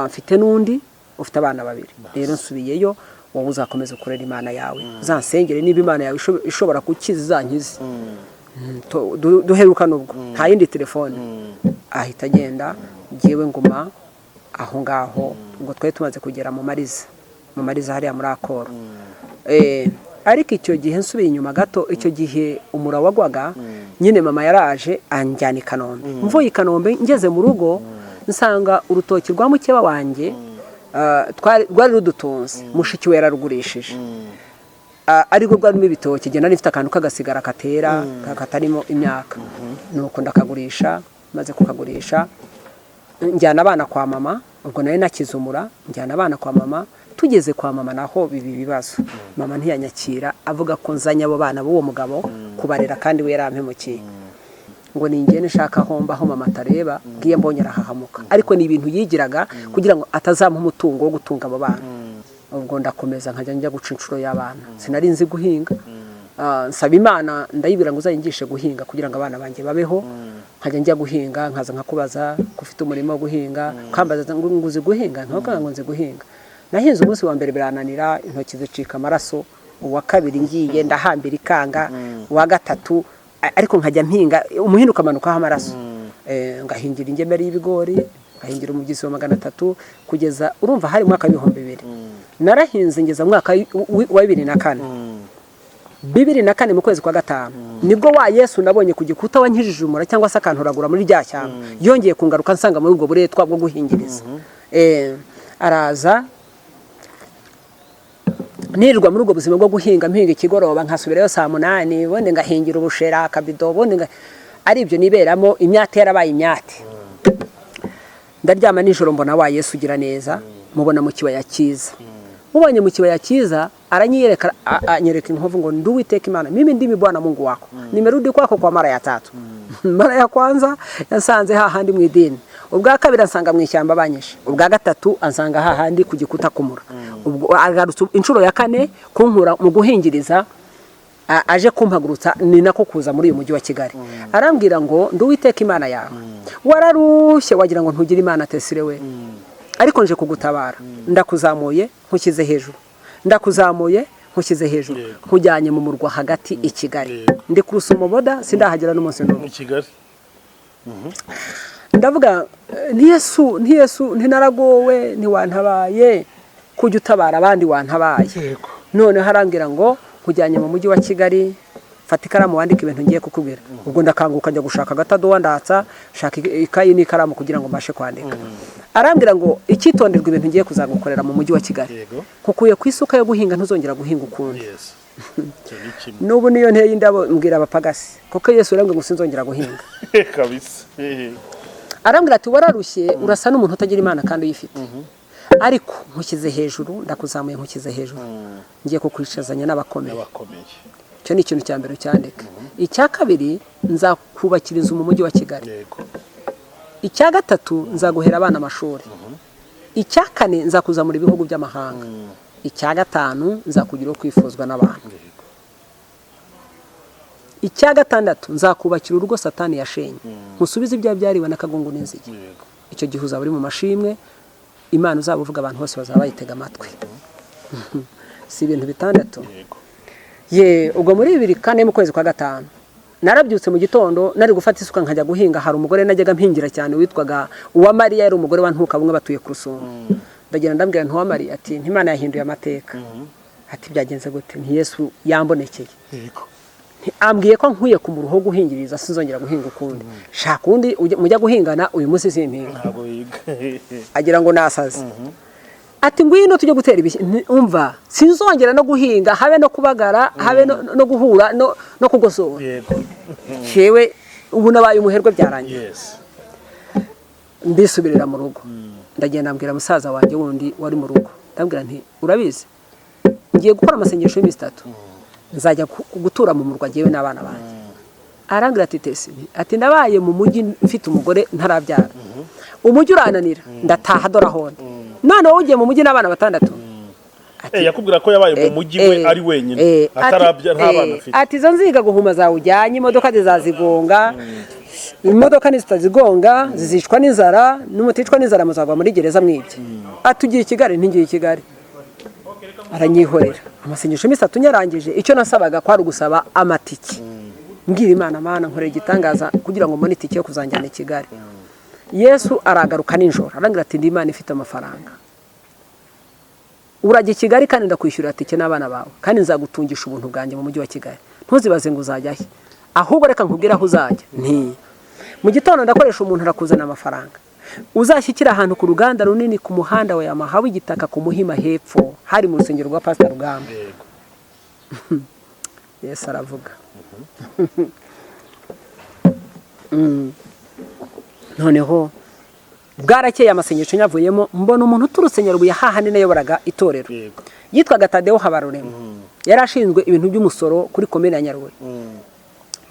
mfite n'undi ufite abana babiri. Rero nsubiyeyo, wowe uzakomeza ukorera Imana yawe, uzansengere, niba Imana yawe ishobora gukiza izankize. Duherukana ubwo, nta yindi telefone, ahita agenda, ngewe nguma aho ngaho. Ubwo twari tumaze kugera mu Mariza, mu Mariza hariya muri Akoro. Ariko icyo gihe nsubiye inyuma gato, icyo gihe umura wagwaga nyine, mama yaraje anjyana i Kanombe. Mvuye i Kanombe ngeze mu rugo, nsanga urutoki rwa mukeba wanjye, rwari rudutunze, mushiki we yararugurishije. Ariko rwarimo ibitoki, genda nifite akantu k'agasigara katera katarimo imyaka, nuko ndakagurisha. Maze kukagurisha njyana abana kwa mama. Ubwo nari nakizumura, njyana abana kwa mama. Tugeze kwa mama naho biba ibibazo. Mama ntiyanyakira, avuga ko nzanye abo bana b'uwo mugabo kubarera kandi we yarampemukiye, ngo ni ingene nshaka aho mba aho mama atareba. Ngiye mbonye arahahamuka, ariko ni ibintu yigiraga kugira ngo atazampa umutungo wo gutunga abo bana. Ubwo ndakomeza nkajya njya guca inshuro y'abana. Sinari nzi guhinga. Nsaba Imana, ndayibwira ngo uzayingishe guhinga kugira ngo abana banjye babeho. Nkajya njya guhinga, nkaza nkakubaza ko ufite umurimo wo guhinga, ukambaza ngo uzi guhinga, nkavuga ngo nzi guhinga. Nahinze umunsi wa mbere birananira, intoki zicika amaraso. Uwa kabiri ngiye ndahambira ikanga. Uwa gatatu ariko nkajya mpinga umuhini ukamanukaho amaraso. Ngahingira ingemeri y'ibigori, ngahingira umubyizi wa 300, kugeza, urumva hari mu mwaka w'2000. Narahinze ngeza mu mwaka wa 2004. 2004 mu kwezi kwa gatanu nibwo wa Yesu nabonye ku gikuta wankijije umura cyangwa se akanturagura muri rya shyamba yongeye kungaruka nsanga muri ubwo buretwa bwo guhingiriza. Araza nirirwa muri ubwo buzima bwo guhinga, mpinga ikigoroba nkasubirayo saa 8, ubundi ngahingira ubushera akabido, ubundi ari ibyo niberamo. Imyate yarabaye imyate. Ndaryama nijoro, mbona wa Yesu ugira neza, mubona mu kibaya cyiza. Mubonye mu kibaya cyiza, aranyiyereka, anyereka inkovu ngo ndi Uwiteka Imana, mimi ndimi Bwana Mungu wako, nimerudi kwako kwa mara ya tatu. Mara ya kwanza yasanze hahandi mu idini, ubwa kabiri ansanga mu ishyamba banyishe, ubwa gatatu ansanga hahandi ku gikuta kumura. Ubwo agarutse inshuro ya kane kunkura mu guhingiriza, aje kumpagurutsa, ni nako kuza muri uyu mujyi wa Kigali. Arambwira ngo ndi Uwiteka Imana yawe, wararushye wagira ngo ntugire Imana tesire we, ariko nje kugutabara. Ndakuzamuye nkushyize hejuru, ndakuzamuye nkushyize hejuru, nkujyanye mu murwa hagati i Kigali. Ndi ku Rusumo boda, sindahagera n'umunsi n'umwe. Mu Kigali. Ndavuga nti Yesu, nti Yesu, ntinaragowe, ntiwantabaye, kujya utabara abandi wantabaye. Noneho arambwira ngo nkujyanye mu mujyi wa Kigali, fata ikaramu wandike ibintu ngiye kukubwira. Ubwo ndakanguka njya gushaka agatadowa, ndatsa, shaka ikayi n'ikaramu kugira ngo mbashe kwandika. Arambwira ngo icyitonderwa ibintu ngiye kuzagukorera mu mujyi wa Kigali, nkukuye ku isuka yo guhinga, ntuzongera guhinga ukundi. Yes, icyo ni kimwe. N'ubu niyo nteye indabo mbwira abapagasi, kuko Yesu yarambwiye ngo sinzongera guhinga. Kabisa. Arambwira ati wararushye, urasa n'umuntu utagira Imana kandi uyifite, ariko nkushyize hejuru, ndakuzamuye nkushyize hejuru, ngiye kukwicazanya n'abakomeye. N'abakomeye. Icyo ni ikintu cya mbere ucyandika. Icya kabiri, nzakubakira inzu mu mujyi wa Kigali. Icya gatatu, nzaguhera abana amashuri. Icya kane, nzakuzamura ibihugu by'amahanga. Icya gatanu, nzakugira uwo kwifuzwa n'abantu. Icya gatandatu, nzakubakira urugo Satani yashenye, nkusubize ibyawe byariwe n'akagungu n'inzige. Icyo gihe uzaba uri mu mashimwe, Imana uzaba uvuga abantu bose bazaba bayitega amatwi. Si ibintu bitandatu? Yego. Ye, ubwo muri 2004 mu kwezi kwa gatanu narabyutse mu gitondo, nari gufata isuka nkajya guhinga. Hari umugore najyaga mpingira cyane witwaga Uwamariya, yari umugore wa Ntuka bumwe batuye ku Rusumo. Ndagenda ndabwira Ntuwamariya ati ntimana yahinduye amateka. Ati byagenze gute? Nti Yesu yambonekeye. Ambwiye ko nkwiye ku muruho wo guhingiriza, sinzongera guhinga ukundi, shaka undi mujya guhingana, uyu munsi simpinga. Ntabwo yiga. Agira ngo nasaze. Ati ngwino tujye gutera ibishyimbo. Umva, sinzongera no guhinga, habe no kubagara, habe no guhura no kugosora. Yewe, ubu nabaye umuherwe, byarangiye. Ndisubirira mu rugo, ndagenda mbwira musaza wanjye wundi wari mu rugo, ndabwira nti urabizi, ngiye gukora amasengesho y'iminsi 3, nzajya gutura mu murwa ngewe n'abana banjye. Arambwira ati tesi, ati nabaye mu mujyi mfite umugore ntarabyara, umujyi urananira, ndataha, dore aho ndi. None wowe ugiye mu mujyi n'abana batandatu? Yakubwira ko yabaye mu mujyi we ari wenyine, atarabya, nta bana afite. Ati izo nziga guhuma zawe ujyanye, imodoka zizazigonga, imodoka nizitazigonga zizicwa n'inzara, n'umuticwa n'inzara muzagwa muri gereza mwibye. Ati ugiye i Kigali? Ntigiye i Kigali. Aranyihorera. Amasengesho y'iminsi 3 nyarangije, icyo nasabaga kwari ugusaba amatike, mbwira Imana, Mana nkorera igitangaza kugira ngo mbone itike yo kuzanjyana i Kigali. Yesu aragaruka nijoro, arambwira ati ndi Imana ifite amafaranga. Urajya i Kigali kandi ndakwishyurira tike n'abana bawe, kandi nzagutungisha ubuntu bwanjye mu mujyi wa Kigali. Ntuzibaze ngo uzajya he, ahubwo reka nkubwire aho uzajya. Nti mu gitondo ndakoresha umuntu arakuzana amafaranga, uzashyikira ahantu ku ruganda runini ku muhanda wa Yamaha w'igitaka ku Muhima hepfo, hari mu rusengero rwa Pasita Rugamba. Yesu aravuga. Noneho bwarakeye, amasengesho nyavuyemo, mbona umuntu uturutse Nyarubuye hahandi nayoboraga itorero, yitwaga Tadewo Habarurema, yari ashinzwe ibintu by'umusoro kuri komine ya Nyarubuye.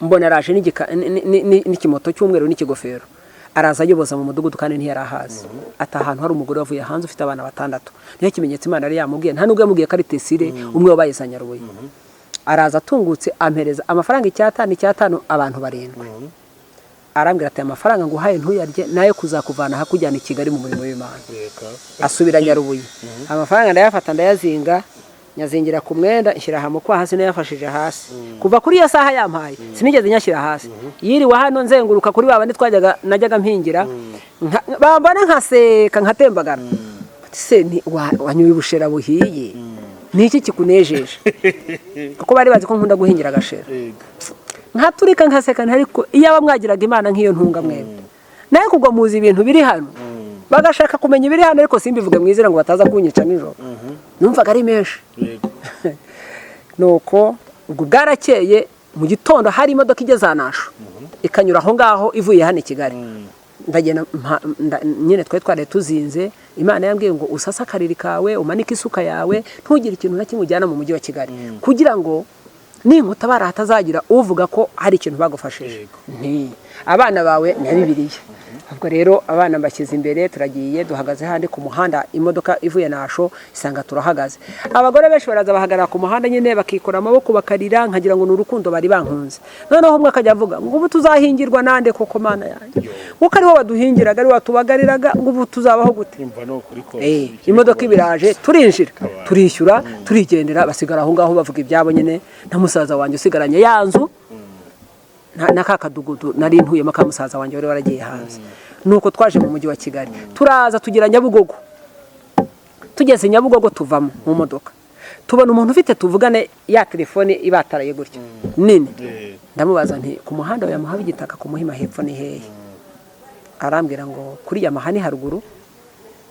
Mbona araje n'ikimoto cy'umweru n'ikigofero, araza ayoboza mu mudugudu kandi ntiyari ahazi. Ati ahantu hari umugore wavuye hanze ufite abana batandatu. Niyo kimenyetso Imana yari yamubwiye, nta nubwo yamubwiye ko ari Tesire umwe wabaye za Nyarubuye. Araza atungutse, ampereza amafaranga icyatanu icyatanu, abantu barindwi. Arambwira ati: "Amafaranga nguhaye ntuyarye, nayo kuzakuvana hakujyana i Kigali mu murimo w'Imana." Asubira Nyarubuye, amafaranga ndayafata, ndayazinga, nyazingira ku mwenda, nshyira aha mu kwaha hasi. Nayafashije hasi kuva kuri iyo saha yampaye, sinigeze nyashyira hasi. Yiriwe hano nzenguruka kuri ba bandi twajyaga najyaga mpingira, bambona nkaseka nkatembagara. Ati: "Se wanyoye ubushera buhiye, ni iki kikunejeje?" Kuko bari bazi ko nkunda guhingira agashera. Nkaturika nkaseka, ariko iyaba mwagiraga Imana nk'iyo ntunga mwebwe nawe kugwa muzi ibintu biri hano. Bagashaka kumenya ibiri hano, ariko simbivuge mu izina ngo bataza kunyica nijoro. Numvaga ari menshi. Nuko ubwo bwarakeye, mu gitondo hari imodoka igeze ahanasho ikanyura aho ngaho ivuye hano i Kigali. Ndagenda nyine twari twaraye tuzinze. Imana yambwiye ngo usase akariri kawe, umanike isuka yawe, ntugire ikintu na kimwe ujyana mu mujyi wa Kigali, kugira ngo ninkutabara hatazagira uvuga ko hari ikintu bagufashije. Nti abana bawe na Bibiliya. Ubwo rero abana mbashyize imbere, turagiye, duhagaze handi ku muhanda. Imodoka ivuye Nasho isanga turahagaze. Abagore benshi baraza bahagarara ku muhanda nyine, bakikora amaboko, bakarira, nkagira ngo ni urukundo bari bankunze. Noneho umwe akajya avuga ngo: "Ubu tuzahingirwa nande koko? Mana yanjye, kuko ariwo waduhingiraga, ariwo watubagariraga, ngo ubu tuzabaho gute?" Imva ni ukuri kose. Imodoka ibiraje, turinjira, turishyura, turigendera. Basigara aho ngaho bavuga ibyabo nyine, na musaza wanjye usigaranye ya nzu na ka kadugudu nari ntuyemo ka musaza wanjye wari waragiye hanze. Nuko twaje mu mujyi wa Kigali, turaza tugera Nyabugogo. Tugeze Nyabugogo, tuvamo mu modoka, tubona umuntu ufite tuvugane ya telefone ibataraye gutya nini. Ndamubaza nti: "Ku muhanda wa Yamaha w'igitaka ku Muhima hepfo ni hehe?" Arambwira ngo kuri Yamaha ni haruguru,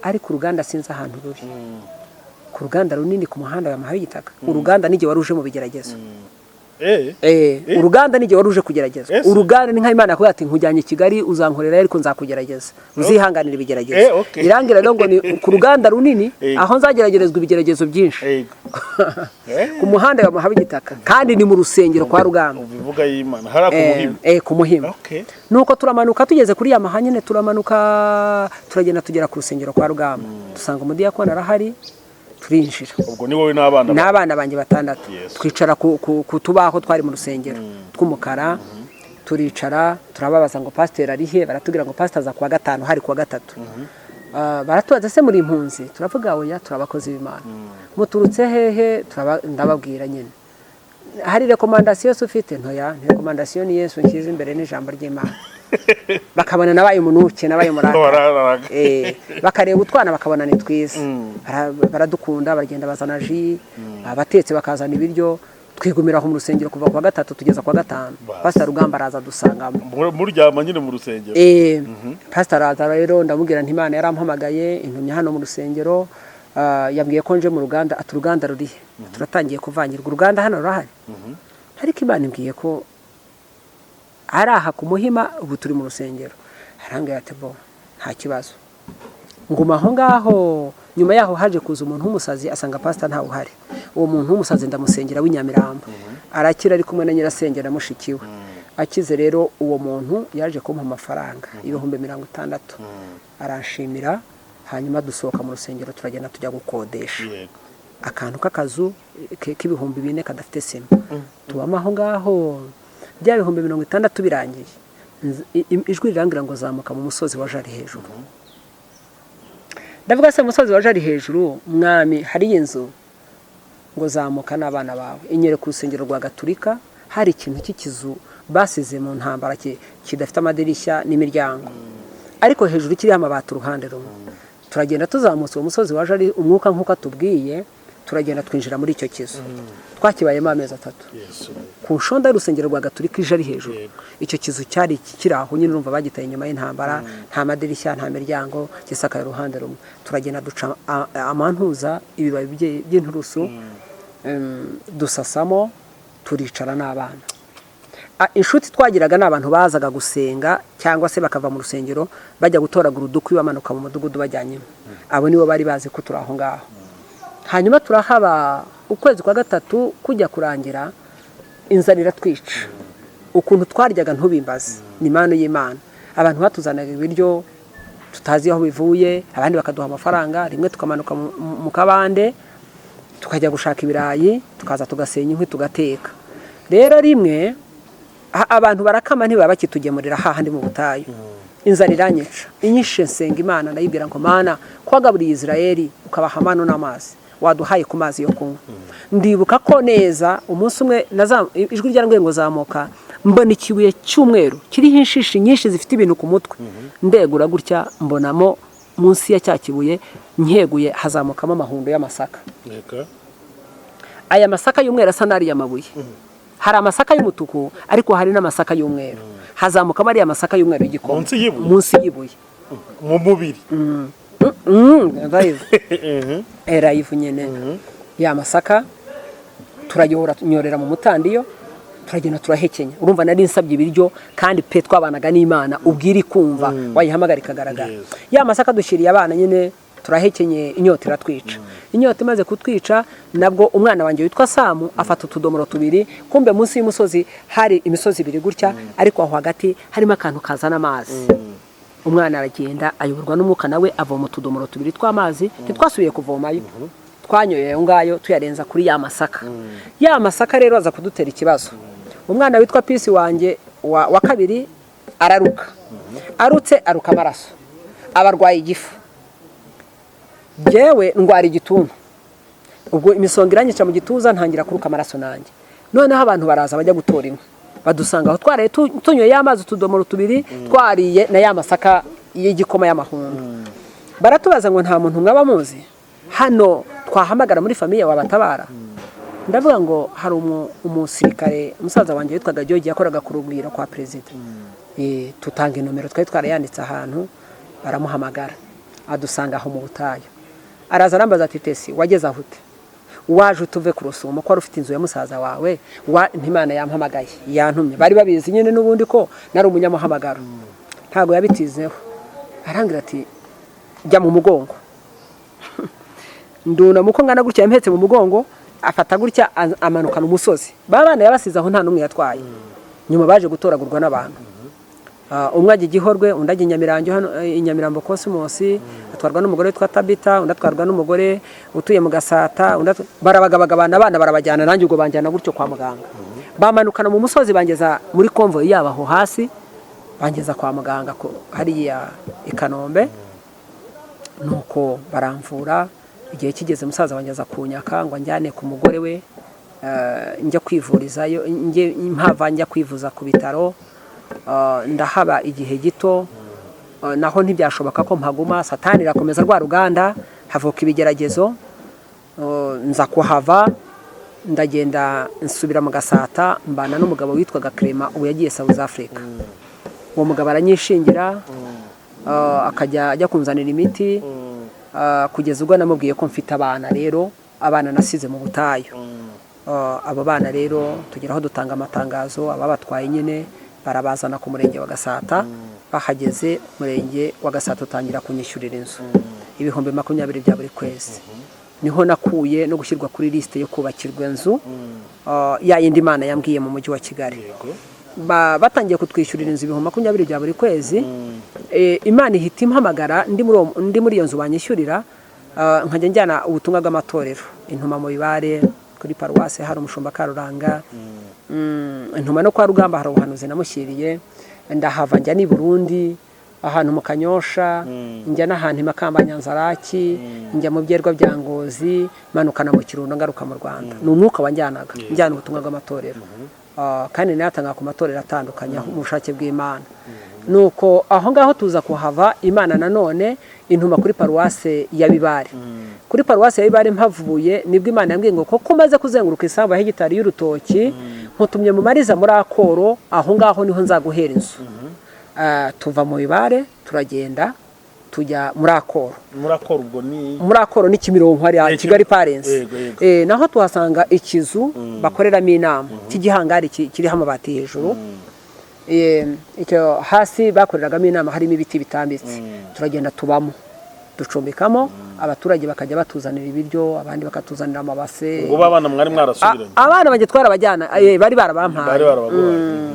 ariko uruganda sinzi ahantu ruri. Ku ruganda runini ku muhanda wa Yamaha w'igitaka. Uruganda n'igihe wari uje mu bigeragezo. Uruganda n'igihe wari uje kugerageza. Ese? Uruganda ni nka Imana yakubwira ati: "Nkujyanye i Kigali, uzankorera, ariko nzakugerageza, uzihanganira ibigeragezo." Irangira rero ngo ni ku ruganda runini, aho nzageragerezwa ibigeragezo byinshi, ku muhanda wa Yamaha w'igitaka, kandi ni mu rusengero kwa Rugamba. Ubivuga y'Imana hariya ku Muhima? Ku Muhima. Nuko turamanuka, tugeze kuri Yamaha nyine, turamanuka, turagenda, tugera ku rusengero kwa Rugamba, dusanga umudiyakoni arahari, turinjira. Ubwo ni wowe n'abana bawe? N'abana banjye batandatu. Twicara ku tubaho twari mu rusengero tw'umukara, turicara, turababaza ngo: "Pasiteri ari he?" Baratubwira ngo pasiteri aza kuwa gatanu. Hari kuwa gatatu. Baratubaza: "Se muri impunzi?" Turavuga: "Oya, turi abakozi b'Imana." "Muturutse hehe?" Ndababwira nyine. "Hari recommandation se ufite?" "Ntoya, ni recommandation ni Yesu nshyize imbere n'ijambo ry'Imana." Bakabona nabaye umunuke, nabaye umuraka. Wararaga. Bakareba utwana bakabona ni twiza. Baradukunda, baragenda bazana jus, abatetse bakazana ibiryo, twigumira aho mu rusengero kuva ku wa gatatu tugeza ku wa gatanu. Basi. Pastor Rugamba araza dusangamo. Muryama nyine mu rusengero? Pastor araza rero, ndamubwira nti: "Imana yarampamagaye, intumye hano mu rusengero, yambwiye ko nje mu ruganda." Ati: "Uruganda rurihe?" Turatangiye kuvangirwa. "Uruganda hano rurahari, ariko Imana imbwiye ko ari aha ku Muhima, ubu turi mu rusengero." Arambwira ati: "Bo nta kibazo." Nguma aho ngaho. Nyuma yaho haje kuza umuntu w'umusazi, asanga pastor ntawe uhari. Uwo muntu w'umusazi ndamusengera, w'inyamirambo, arakira, ari kumwe na nyirasenge na mushiki we. Akize rero, uwo muntu yaje kumpa amafaranga 60,000, aranshimira. Hanyuma dusohoka mu rusengero, turagenda tujya gukodesha akantu k'akazu k'4,000 kadafite sima, tubamo aho ngaho. Bya 60,000 birangiye, ijwi rirangira ngo: "Zamuka mu musozi wa Jari hejuru." Ndavuga: "Se umusozi wa Jari hejuru, mwami, hari inzu?" Ngo: "Zamuka n'abana bawe." Inyereka urusengero rwa Gaturika, hari ikintu cy'ikizu basize mu ntambara kidafite amadirishya n'imiryango, ariko hejuru kiriho amabati uruhande rumwe. Turagenda tuzamutse uwo musozi waje ari umwuka nk'uko atubwiye, turagenda twinjira muri icyo kizu. Twakibayemo amezi 3 Yesu. ku nshonda y'urusengero rwa Gatolika ije ari hejuru. Icyo kizu cyari kiri aho nyine, urumva bagitaye inyuma y'intambara, nta madirishya, nta miryango, gisakaye uruhande rumwe. Turagenda duca amantuza ibibabi by'inturusu, dusasamo, turicara n'abana. Inshuti twagiraga ni abantu bazaga gusenga cyangwa se bakava mu rusengero bajya gutoragura udukwi, bamanuka mu mudugudu bajyanyemo. Abo nibo bari bazi ko turi aho ngaho. Hanyuma turahaba, ukwezi kwa gatatu kujya kurangira inzara iratwica. Ukuntu twaryaga ntubimbaze, ni impano y'Imana. Abantu batuzanaga ibiryo tutazi aho bivuye, abandi bakaduha amafaranga. Rimwe tukamanuka mu kabande tukajya gushaka ibirayi, tukaza tugasenya inkwi tugateka. Rero rimwe abantu barakama, ntibaba bakitugemurira hahandi mu butayu. Inzara iranyica, inyishe nsenga Imana, ndayibwira ngo: "Mana, ko wagaburiye Israeli ukabaha amano n'amazi, waduhaye ku mazi yo kunywa?" Ndibuka ko neza umunsi umwe ijwi ryarambwiye ngo zamuka, mbona ikibuye cy'umweru kiriho inshishi nyinshi zifite ibintu ku mutwe. Ndegura gutya, mbonamo munsi ya cya kibuye, nkeguye hazamukamo amahundo y'amasaka. Reka. Aya masaka y'umweru asa n'ariya mabuye. Hari amasaka y'umutuku, ariko hari n'amasaka y'umweru. Hazamukamo ariya masaka y'umweru y'igikoma. Munsi y'ibuye? Munsi y'ibuye. Mu mubiri? Live. Live nyine ya masaka turayora, nyorera mu mutandiyo, turagenda turahekenya. Urumva nari nsabye ibiryo kandi pe twabanaga n'Imana, ubwira ikumva, wayihamagara ikagaragara. Ya masaka dushyiriye abana nyine, turahekenye, inyota iratwica. Inyota imaze kutwica, nabwo umwana wanjye witwa Samu afata utudomoro tubiri. Kumbe munsi y'umusozi hari imisozi ibiri gutya, ariko aho hagati harimo akantu kazana amazi. Umwana aragenda ayoborwa n'umwuka, nawe avoma utudomoro tubiri tw'amazi. Ntitwasubiye kuvomayo, twanyoye ayo ngayo tuyarenza kuri ya masaka. Ya masaka rero aza kudutera ikibazo. Umwana witwa Pisi wanjye wa kabiri araruka, arutse aruka amaraso, aba arwaye igifu. Jyewe ndwara igituntu, ubwo imisonga iranyica mu gituza, ntangira kuruka amaraso nanjye. Noneho abantu baraza bajya gutora inkwi, badusanga aho twaraye tunyoye ya mazi utudomoro tubiri, twariye na ya masaka y'igikoma y'amahundo. Baratubaza ngo: "Nta muntu mwaba muzi hano twahamagara muri famille wabatabara?" Ndavuga ngo hari umusirikare, umusaza wanjye witwaga George, yakoraga ku Rugwiro kwa perezida. Tutanga inomero twari twarayanditse ahantu, baramuhamagara, adusanga aho mu butayu. Araza arambaza ati: "Tesi, wageze aho ute? Waje utuve ku Rusumo ko wari ufite inzu ya musaza wawe?" Wa ntimana yampamagaye, yantumye. Bari babizi nyine n'ubundi ko nari umunyamuhamagaro. Ntabwo yabitizeho, arambwira ati: "Jya mu mugongo." Ndunama uko ngana gutya, yampetse mu mugongo, afata gutya amanukana umusozi. Ba bana yabasize aho, nta n'umwe yatwaye. Nyuma baje gutoragurwa n'abantu. Umwe ajya i Gihorwe, undi ajya i Nyamirambo hano, i Nyamirambo Cosmos, atwarwa n'umugore witwa Tabita, undi atwarwa n'umugore utuye mu Gasata, undi barabagabagabana abana barabajyana. Nanjye ubwo banjyana gutyo kwa muganga, bamanukana mu musozi, bangeza muri convoy yabo aho hasi, bangeza kwa muganga hariya i Kanombe. Nuko baramvura. Igihe kigeze musaza wanjye aza kunyaka ngo anjyane ku mugore we, njya kwivurizayo, njye mpava njya kwivuza ku bitaro. Ndahaba igihe gito, naho ntibyashoboka ko mpaguma. Satani irakomeza rwa ruganda, havuka ibigeragezo. Nza kuhava, ndagenda nsubira mu Gasata, mbana n'umugabo witwaga Clement, ubu yagiye South Africa. Uwo mugabo aranyishingira, akajya ajya kunzanira imiti, kugeza ubwo namubwiye ko mfite abana. Rero abana nasize mu butayu. Abo bana rero tugeraho dutanga amatangazo, ababatwaye nyine barabazana ku murenge wa Gasata. Bahageze, umurenge wa Gasata utangira kunyishyurira inzu 20,000 bya buri kwezi. Niho nakuye no gushyirwa kuri lisite yo kubakirwa inzu, ya yindi Imana yambwiye mu mujyi wa Kigali. Batangiye kutwishyurira inzu 20,000 bya buri kwezi. Imana ihita impamagara ndi muri iyo nzu banyishyurira, nkajya njyana ubutumwa bw'amatorero, intuma mu Bibare kuri paruwase hari umushumba Karuranga, intuma no kwa Rugamba hari ubuhanuzi namushyiriye. Ndahava njya n'i Burundi ahantu mu Kanyosha, njya n'ahantu i Makamba Nyanzaraki, njya mu Byerwa bya Ngozi, manukana mu Kirundo, ngaruka mu Rwanda. Ni umwuka wanjyanaga njyana ubutumwa bw'amatorero. Kandi nayatanga ku matorero atandukanye aho mu bushake bw'Imana. Nuko aho ngaho tuza kuhava, Imana nanone intuma kuri paruwase ya Bibare. Kuri paruwase ya Bibare mpavuye, nibwo Imana yambwiye ngo koko umaze kuzenguruka isambu ya hegitari y'urutoki, nkutumye mu Mariza muri Akoro, aho ngaho niho nzaguhera inzu. Tuva mu Bibare turagenda tujya muri Akoro. Muri Akoro ubwo ni Muri Akoro ni Kimironko hariya Kigali Parents. Yego, yego. Naho tuhasanga ikizu bakoreramo inama cy'igihangari kiriho amabati hejuru. Icyo hasi bakoreragamo inama harimo ibiti bitambitse. Turagenda tubamo, ducumbikamo abaturage, bakajya batuzanira ibiryo, abandi bakatuzanira amabase. Ubwo abana mwari mwarasubiranye? Abana banjye twarabajyana, bari barabampaye. Bari barabaguhaye.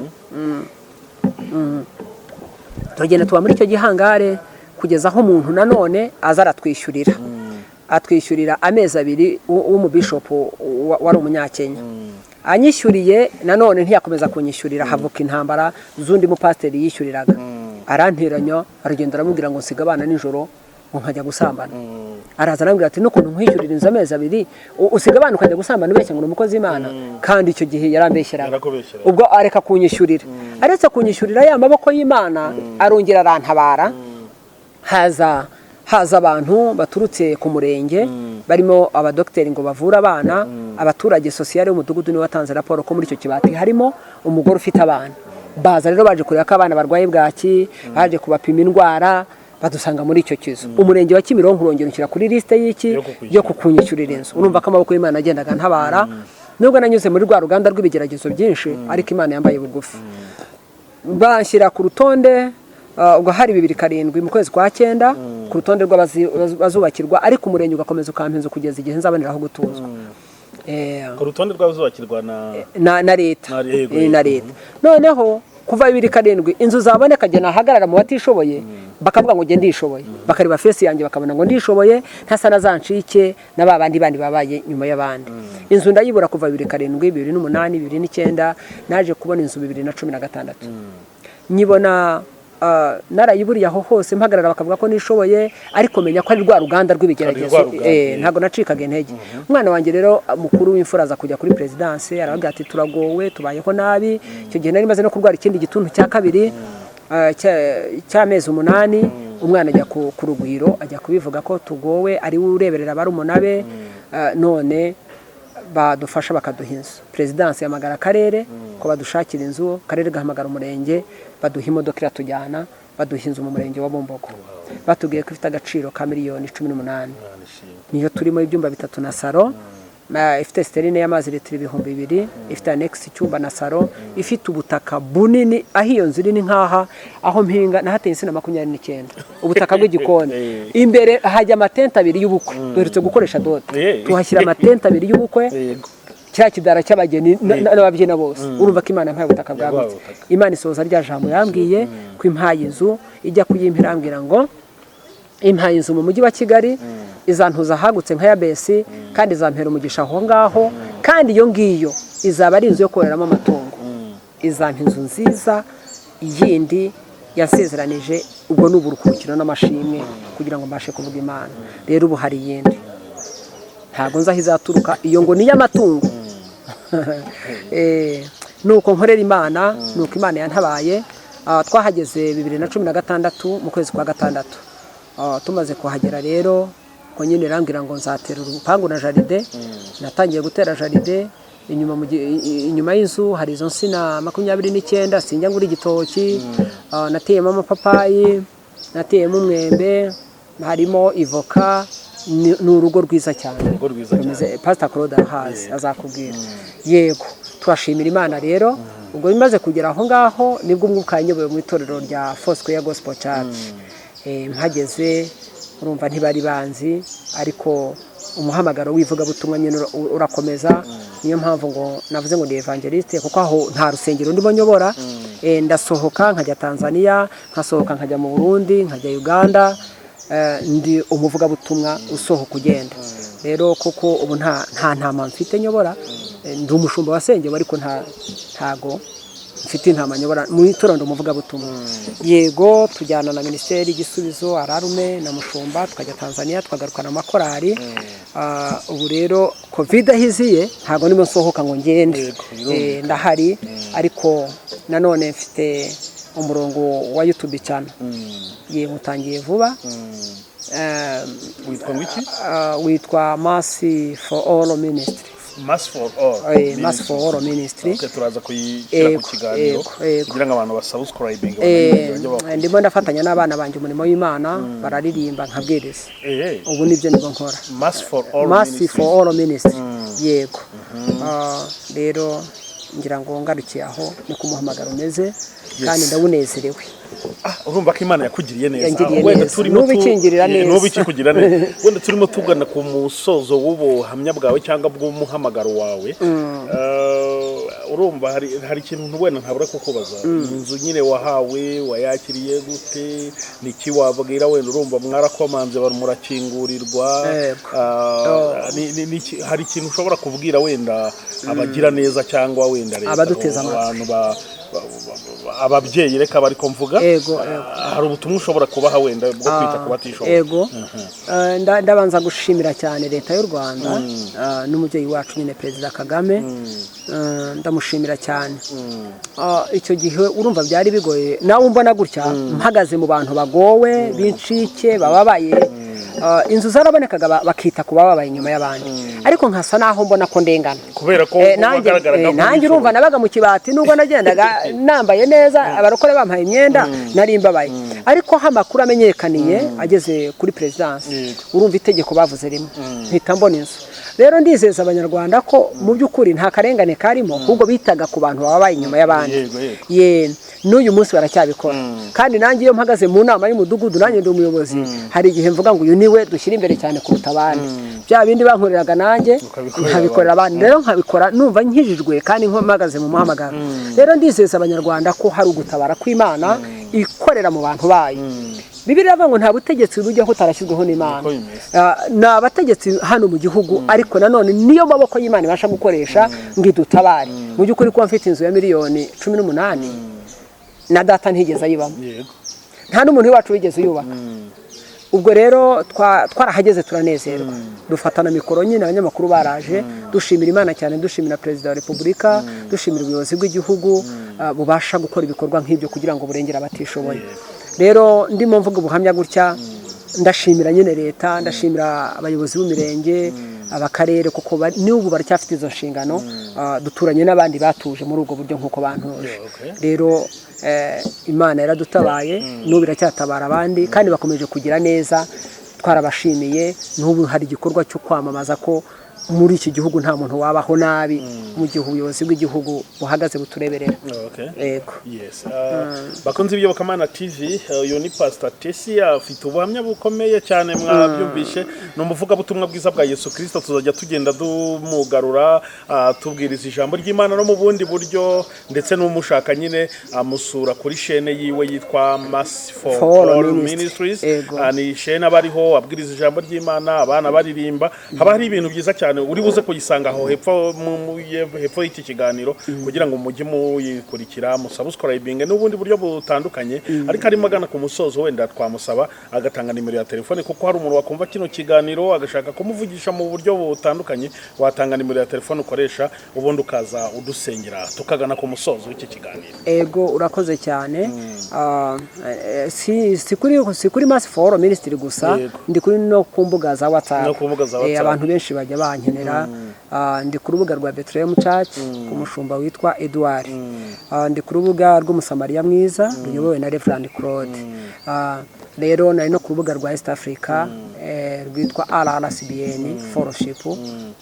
Turagenda tuba muri icyo gihangare kugeza aho umuntu nanone aza aratwishyurira, atwishyurira amezi 2, w'umubishopu wari umunyakenya. Anyishyuriye nanone ntiyakomeza kunyishyurira, havuka intambara z'undi mupasiteri yishyuriraga, aranteranya, aragenda aramubwira ngo nsiga abana nijoro ngo nkajya gusambana. Araza arambwira ati n'ukuntu nkwishyurira inzu amezi 2, usiga abana ukajya gusambana, ubeshya ngo ni umukozi w'Imana. Kandi icyo gihe yarambeshyeraga. Yarakubeshyeraga. Ubwo areka kunyishyurira, aretse kunyishyurira, ya maboko y'Imana arongera arantabara, haza abantu baturutse ku murenge barimo abadogiteri ngo bavure abana. Abaturage, sociale w'umudugudu niwe watanze raporo ko muri icyo kibati harimo umugore ufite abana. Baza rero baje kureba ko abana barwaye bwaki, baje kubapima indwara, badusanga muri icyo kizu. Umurenge wa Kimironko urongera unshyira kuri lisite y'iki? Yo kukwishyura. Yo kukunyishyurira inzu. Urumva ko amaboko y'Imana agendaga ntabara, nubwo nanyuze muri rwa ruganda rw'ibigeragezo byinshi, ariko Imana yambaye bugufi, banshyira ku rutonde. Ubwo hari 2007 mu kwezi kwa 9, ku rutonde rw'abazubakirwa, ariko umurenge ugakomeza ukampa inzu kugeza igihe nzaboneraho gutuzwa. Ku rutonde rw'abazubakirwa na Na leta. Yego, Na leta. Noneho kuva 2007 inzu zaboneka, njye nahagarara mu batishoboye, bakavuga ngo njye ndishoboye, bakareba face yanjye bakabona ngo ndishoboye, ntasa na za ncike na ba bandi bandi babaye nyuma y'abandi. Inzu ndayibura kuva 2007, 2008, 2009. Naje kubona inzu 2016. Nyibona narayiburiye aho hose mpagarara, bakavuga ko nishoboye, ariko menya ko ari rwa ruganda rw'ibigeragezo. Ari rwa ruganda. Ntabwo nacikaga intege. Umwana wanjye rero mukuru w'imfura aza kujya kuri perezidanse, aravuga ati turagowe, tubayeho nabi. Icyo gihe nari maze no kurwara ikindi gituntu cya kabiri cy'amezi 8. Umwana ajya ku Rugwiro, ajya kubivuga ko tugowe, ari we ureberera barumuna be, none badufasha bakaduha inzu. Perezidansi yahamagara akarere ko badushakira inzu, akarere gahamagara umurenge, baduha imodoka iratujyana, baduha inzu mu murenge wa Bumbogo. Batubwiye ko ifite agaciro ka miliyoni 18. Imana ishimwe. Niyo turimo, ibyumba bitatu na salo, ifite citerne y'amazi litiro 2000, ifite annexe, icyumba na salo, ifite ubutaka bunini. Aho iyo nzu iri ni nk'aha aho mpinga nahateye insina 29, ubutaka bw'igikoni. Imbere hajya amatente abiri y'ubukwe, duherutse gukoresha dot, tuhashyira amatente abiri y'ubukwe, kiriya kidara cy'abageni n'ababyina bose. Urumva ko Imana yampaye ubutaka Yaguhaye bwagutse. ubutaka. Imana isohoza rya jambo yambwiye ko impaye inzu. Ijya kuyimpa irambwira ngo impaye inzu mu mujyi wa Kigali, izantuza ahagutse nka Yabesi, kandi izampera umugisha aho ngaho, kandi iyo ngiyo izaba ari inzu yo kororeramo amatungo. Izampa inzu nziza yindi yansezeranije. Ubwo ni uburuhukiro n'amashimwe kugira ngo mbashe kuvuga Imana. Rero ubu hari iyindi, ntabwo nzi aho izaturuka, iyo ngo ni iy'amatungo. Nuko nkorera Imana, nuko Imana yantabaye. Twahageze 2016 mu kwezi kwa 6. Tumaze kuhagera rero, ngo nyine irambwira ngo nzatera urupangu na jardin. Natangiye gutera jardin inyuma, inyuma y'inzu hari izo nsina 29. Sinjya ngura igitoki. Nateyemo amapapayi, nateyemo umwembe, harimo ivoka. Ni urugo rwiza cyane. Urugo rwiza cyane. Pastor Claude arahazi, azakubwira. Yego, turashimira Imana rero. Ubwo bimaze kugera aho ngaho, nibwo umwuka yanyoboye mu itorero rya Foursquare Gospel Church. Mpageze urumva ntibari banzi, ariko umuhamagaro w'ivugabutumwa nyine urakomeza. Niyo mpamvu ngo navuze ngo ni évangéliste, kuko aho nta rusengero ndimo nyobora. Ndasohoka nkajya Tanzania, nkasohoka nkajya mu Burundi, nkajya Uganda. Ndi umuvugabutumwa usohoka ugenda rero, kuko ubu nta ntama mfite nyobora. Ndi umushumba wasengewe, ariko ntago Mfite intama nyobora mu itorero, umuvugabutumwa. Yego, tujyana na Minisiteri Igisubizo, Ararume na Mushumba, tukajya Tanzania, tukagarukana amakorari. Ubu rero COVID aho iziye ntabwo ndimo nsohoka ngo ngende. Ndahari, ariko nanone mfite umurongo wa YouTube cyane, ye mutangiye vuba. Witwa ngo iki? Witwa Mercy for All Ministry. Mass for All. Mercy for All Ministry. Okay, turaza kuyishyira ku kiganiro Yego. kugira ngo abantu basubscribing. Ndimo ndafatanya n'abana banjye umurimo w'Imana, bararirimba nkabwiriza. Ubu nibyo ndimo nkora. Mass for All Mercy Ministry. for All Ministry, yego. Rero ngira ngo ngarukiye aho, ni kumuhamagara umeze kandi ndawunezerewe. Ah, urumva ko Imana yakugiriye neza. Yangiriye Wenda neza. turimo N'ubu ikingirira neza. N'ubu ikikugira neza. Wenda turimo tugana ku musozo w'ubuhamya bwawe cyangwa bw'umuhamagaro wawe. Urumva hari ikintu wenda ntabura kukubaza. Inzu nyine wahawe wayakiriye gute? Niki wabwira wenda? Urumva mwarakomanze murakingurirwa. Yego. Hari ikintu ushobora kubwira wenda abagira neza cyangwa wenda leta, Abaduteze amatwi. abantu ababyeyi, reka bari ko mvuga. Yego. Hari ubutumwa ushobora kubaha wenda bwo kwita ku batishoboye? Ego. Ndabanza gushimira cyane Leta y'u Rwanda, n'umubyeyi wacu nyine Perezida Kagame. Ndamushimira cyane. Icyo gihe urumva byari bigoye, nawe umbona gutya mpagaze mu bantu bagowe b'incike bababaye. Inzu zarabonekaga, bakita ku bababaye inyuma y'abandi, ariko nkasa naho mbona ko ndengana. Kubera ko Nanjye wagaragaraga nanjye urumva nabaga mu kibati, nubwo nagendaga nambaye neza, abarokore bampaye imyenda, nari mbabaye. Ariko aho amakuru amenyekaniye ageze kuri perezidansi, urumva itegeko bavuze rimwe, mpita mbona inzu. Rero ndizeza Abanyarwanda ko mu by'ukuri nta karengane karimo, ahubwo bitaga ku bantu bababaye inyuma y'abandi. Yego, yego. Ye, n'uyu munsi baracyabikora. Kandi nanjye iyo mpagaze mu nama y'umudugudu, nanjye ndi umuyobozi, hari igihe mvuga ngo uyu niwe dushyira imbere cyane kuruta abandi. Bya bindi bankoreraga nanjye Ukabikorera. Nkabikorera abandi. Rero nkabikora numva nkijijwe kandi mpagaze mu muhamagaro. Rero ndizeza Abanyarwanda ko hari ugutabara kw'Imana ikorera mu bantu bayo. Bibiliya iravuga ngo nta butegetsi bujyaho butarashyizweho n'Imana. Niko bimeze. Ni abategetsi hano mu gihugu, ariko nanone niyo maboko y'Imana ibasha gukoresha ngo idutabare. Mu by'ukuri kuba mfite inzu ya miliyoni 18, na data ntigeze ayibamo, nta n'umuntu iwacu wigeze uyubaka. Ubwo rero twarahageze turanezerwa, dufatana mikoro nyine, abanyamakuru baraje, dushimira Imana cyane, dushimira Perezida wa Repubulika, dushimira ubuyobozi bw'igihugu, bubasha gukora ibikorwa nk'ibyo kugira ngo burengere abatishoboye. Rero ndimo mvuga ubuhamya gutya, ndashimira nyine leta, ndashimira abayobozi b'imirenge, abakarere, kuko n'ubu baracyafite izo nshingano. Duturanye n'abandi batuje muri ubwo buryo nk'uko bantuje. Rero Imana yaradutabaye, n'ubu iracyatabara abandi kandi bakomeje kugira neza, twarabashimiye. N'ubu hari igikorwa cyo kwamamaza ko muri iki gihugu nta muntu wabaho nabi mu gihe ubuyobozi bw'igihugu buhagaze butureberera. Yego. Yes. Bakunzi b'Iyobokamana TV, uyu ni Pastor Tesi, afite ubuhamya bukomeye cyane, mwabyumvishe. Ni umuvugabutumwa bwiza bwa Yesu Kristo. Tuzajya tugenda tumugarura, tubwiriza ijambo ry'Imana no mu bundi buryo, ndetse n'umushaka nyine amusura kuri shene yiwe yitwa Mass for For All Ministry. Ministries. Yego. Ni shene aba ariho abwiriza ijambo ry'Imana, abana baririmba, haba hari ibintu byiza cyane. Uri buze kuyisanga aho hepfo hepfo y'iki kiganiro kugira ngo mujye muyikurikira, musubscribing n'ubundi buryo butandukanye. Ariko arimo agana ku musozo, wenda twamusaba agatanga nimero ya telefone, kuko hari umuntu wakumva kino kiganiro agashaka kumuvugisha mu buryo butandukanye. Watanga nimero ya telefone ukoresha, ubundi ukaza udusengera tukagana ku musozo w'iki kiganiro. Ego, urakoze cyane. Si kuri Mass for All Ministry gusa, ndi kuri no ku mbuga za WhatsApp. No ku mbuga za WhatsApp. Abantu benshi bajya bankenera. Ndi ku rubuga rwa Bethlehem Church ku mushumba witwa Edouard. Ndi ku rubuga rw'Umusamariya Mwiza ruyobowe na Reverend Claude. Rero nari no ku rubuga rwa East Africa, rwitwa RRCBN Fellowship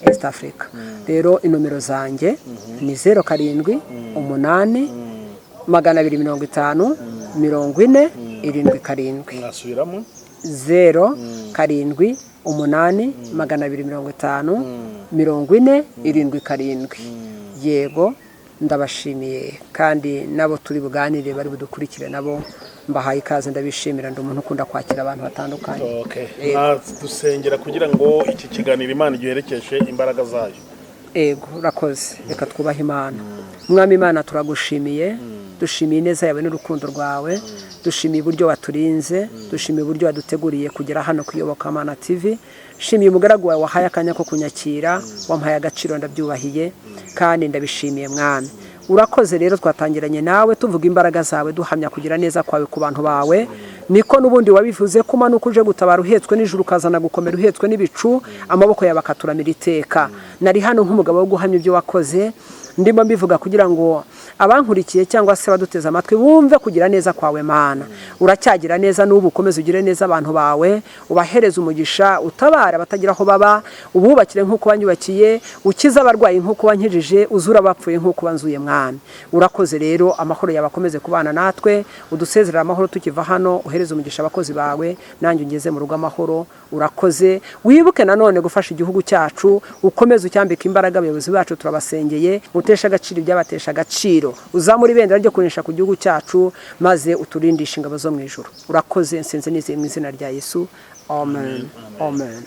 East Africa. Rero inomero zanjye ni 078 250 40 77. Mwasubiramo? 078 250 40 77. Yego, ndabashimiye, kandi nabo turi buganire bari budukurikire nabo mbahaye ikaze, ndabishimira. Ndi umuntu ukunda kwakira abantu batandukanye. Okay. Dusengera kugira ngo iki kiganiro Imana igiherekeshe imbaraga zayo. Ego, urakoze. Reka twubahe Imana. Mwami Imana, turagushimiye. Dushimiye ineza yawe n'urukundo rwawe. Dushimiye uburyo waturinze. Dushimiye uburyo waduteguriye kugera hano ku Iyobokamana TV. Shimiye umugaragu wawe wahaye akanya ko kunyakira, wampaye agaciro, ndabyubahiye kandi ndabishimiye. Mwami, urakoze. Rero twatangiranye nawe tuvuga imbaraga zawe, duhamya kugira neza kwawe ku bantu bawe. Niko n'ubundi wabivuze ko umanuka uje gutabara uhetswe n'ijuru, ukazana gukomera uhetswe n'ibicu, amaboko yawe akaturamira iteka. Nari hano nk'umugabo wo guhamya ibyo wakoze. Ndimo mbivuga kugira ngo abankurikiye cyangwa se abaduteze amatwi bumve kugira neza kwawe. Mana, uracyagira neza n'ubu. Ukomeze ugire neza abantu bawe, ubahereze umugisha, utabara abatagira aho baba, ububakire nk'uko wanyubakiye, ukize abarwayi nk'uko wankijije, uzura abapfuye nk'uko wanzuye. Mwami, urakoze. Rero amahoro yawe akomeze kubana natwe, udusezerere amahoro tukiva hano, uhereze umugisha abakozi bawe, nanjye ungeze mu rugo amahoro. Urakoze. Wibuke nanone gufasha igihugu cyacu, ukomeze ucyambika imbaraga. Abayobozi bacu turabasengeye, utesha agaciro ibyabatesha agaciro, uzamura ibendera ryo kunesha ku gihugu cyacu, maze uturindishe ingabo zo mu ijuru. Urakoze. Nsenze nizeye mu izina rya Yesu, amen, amen.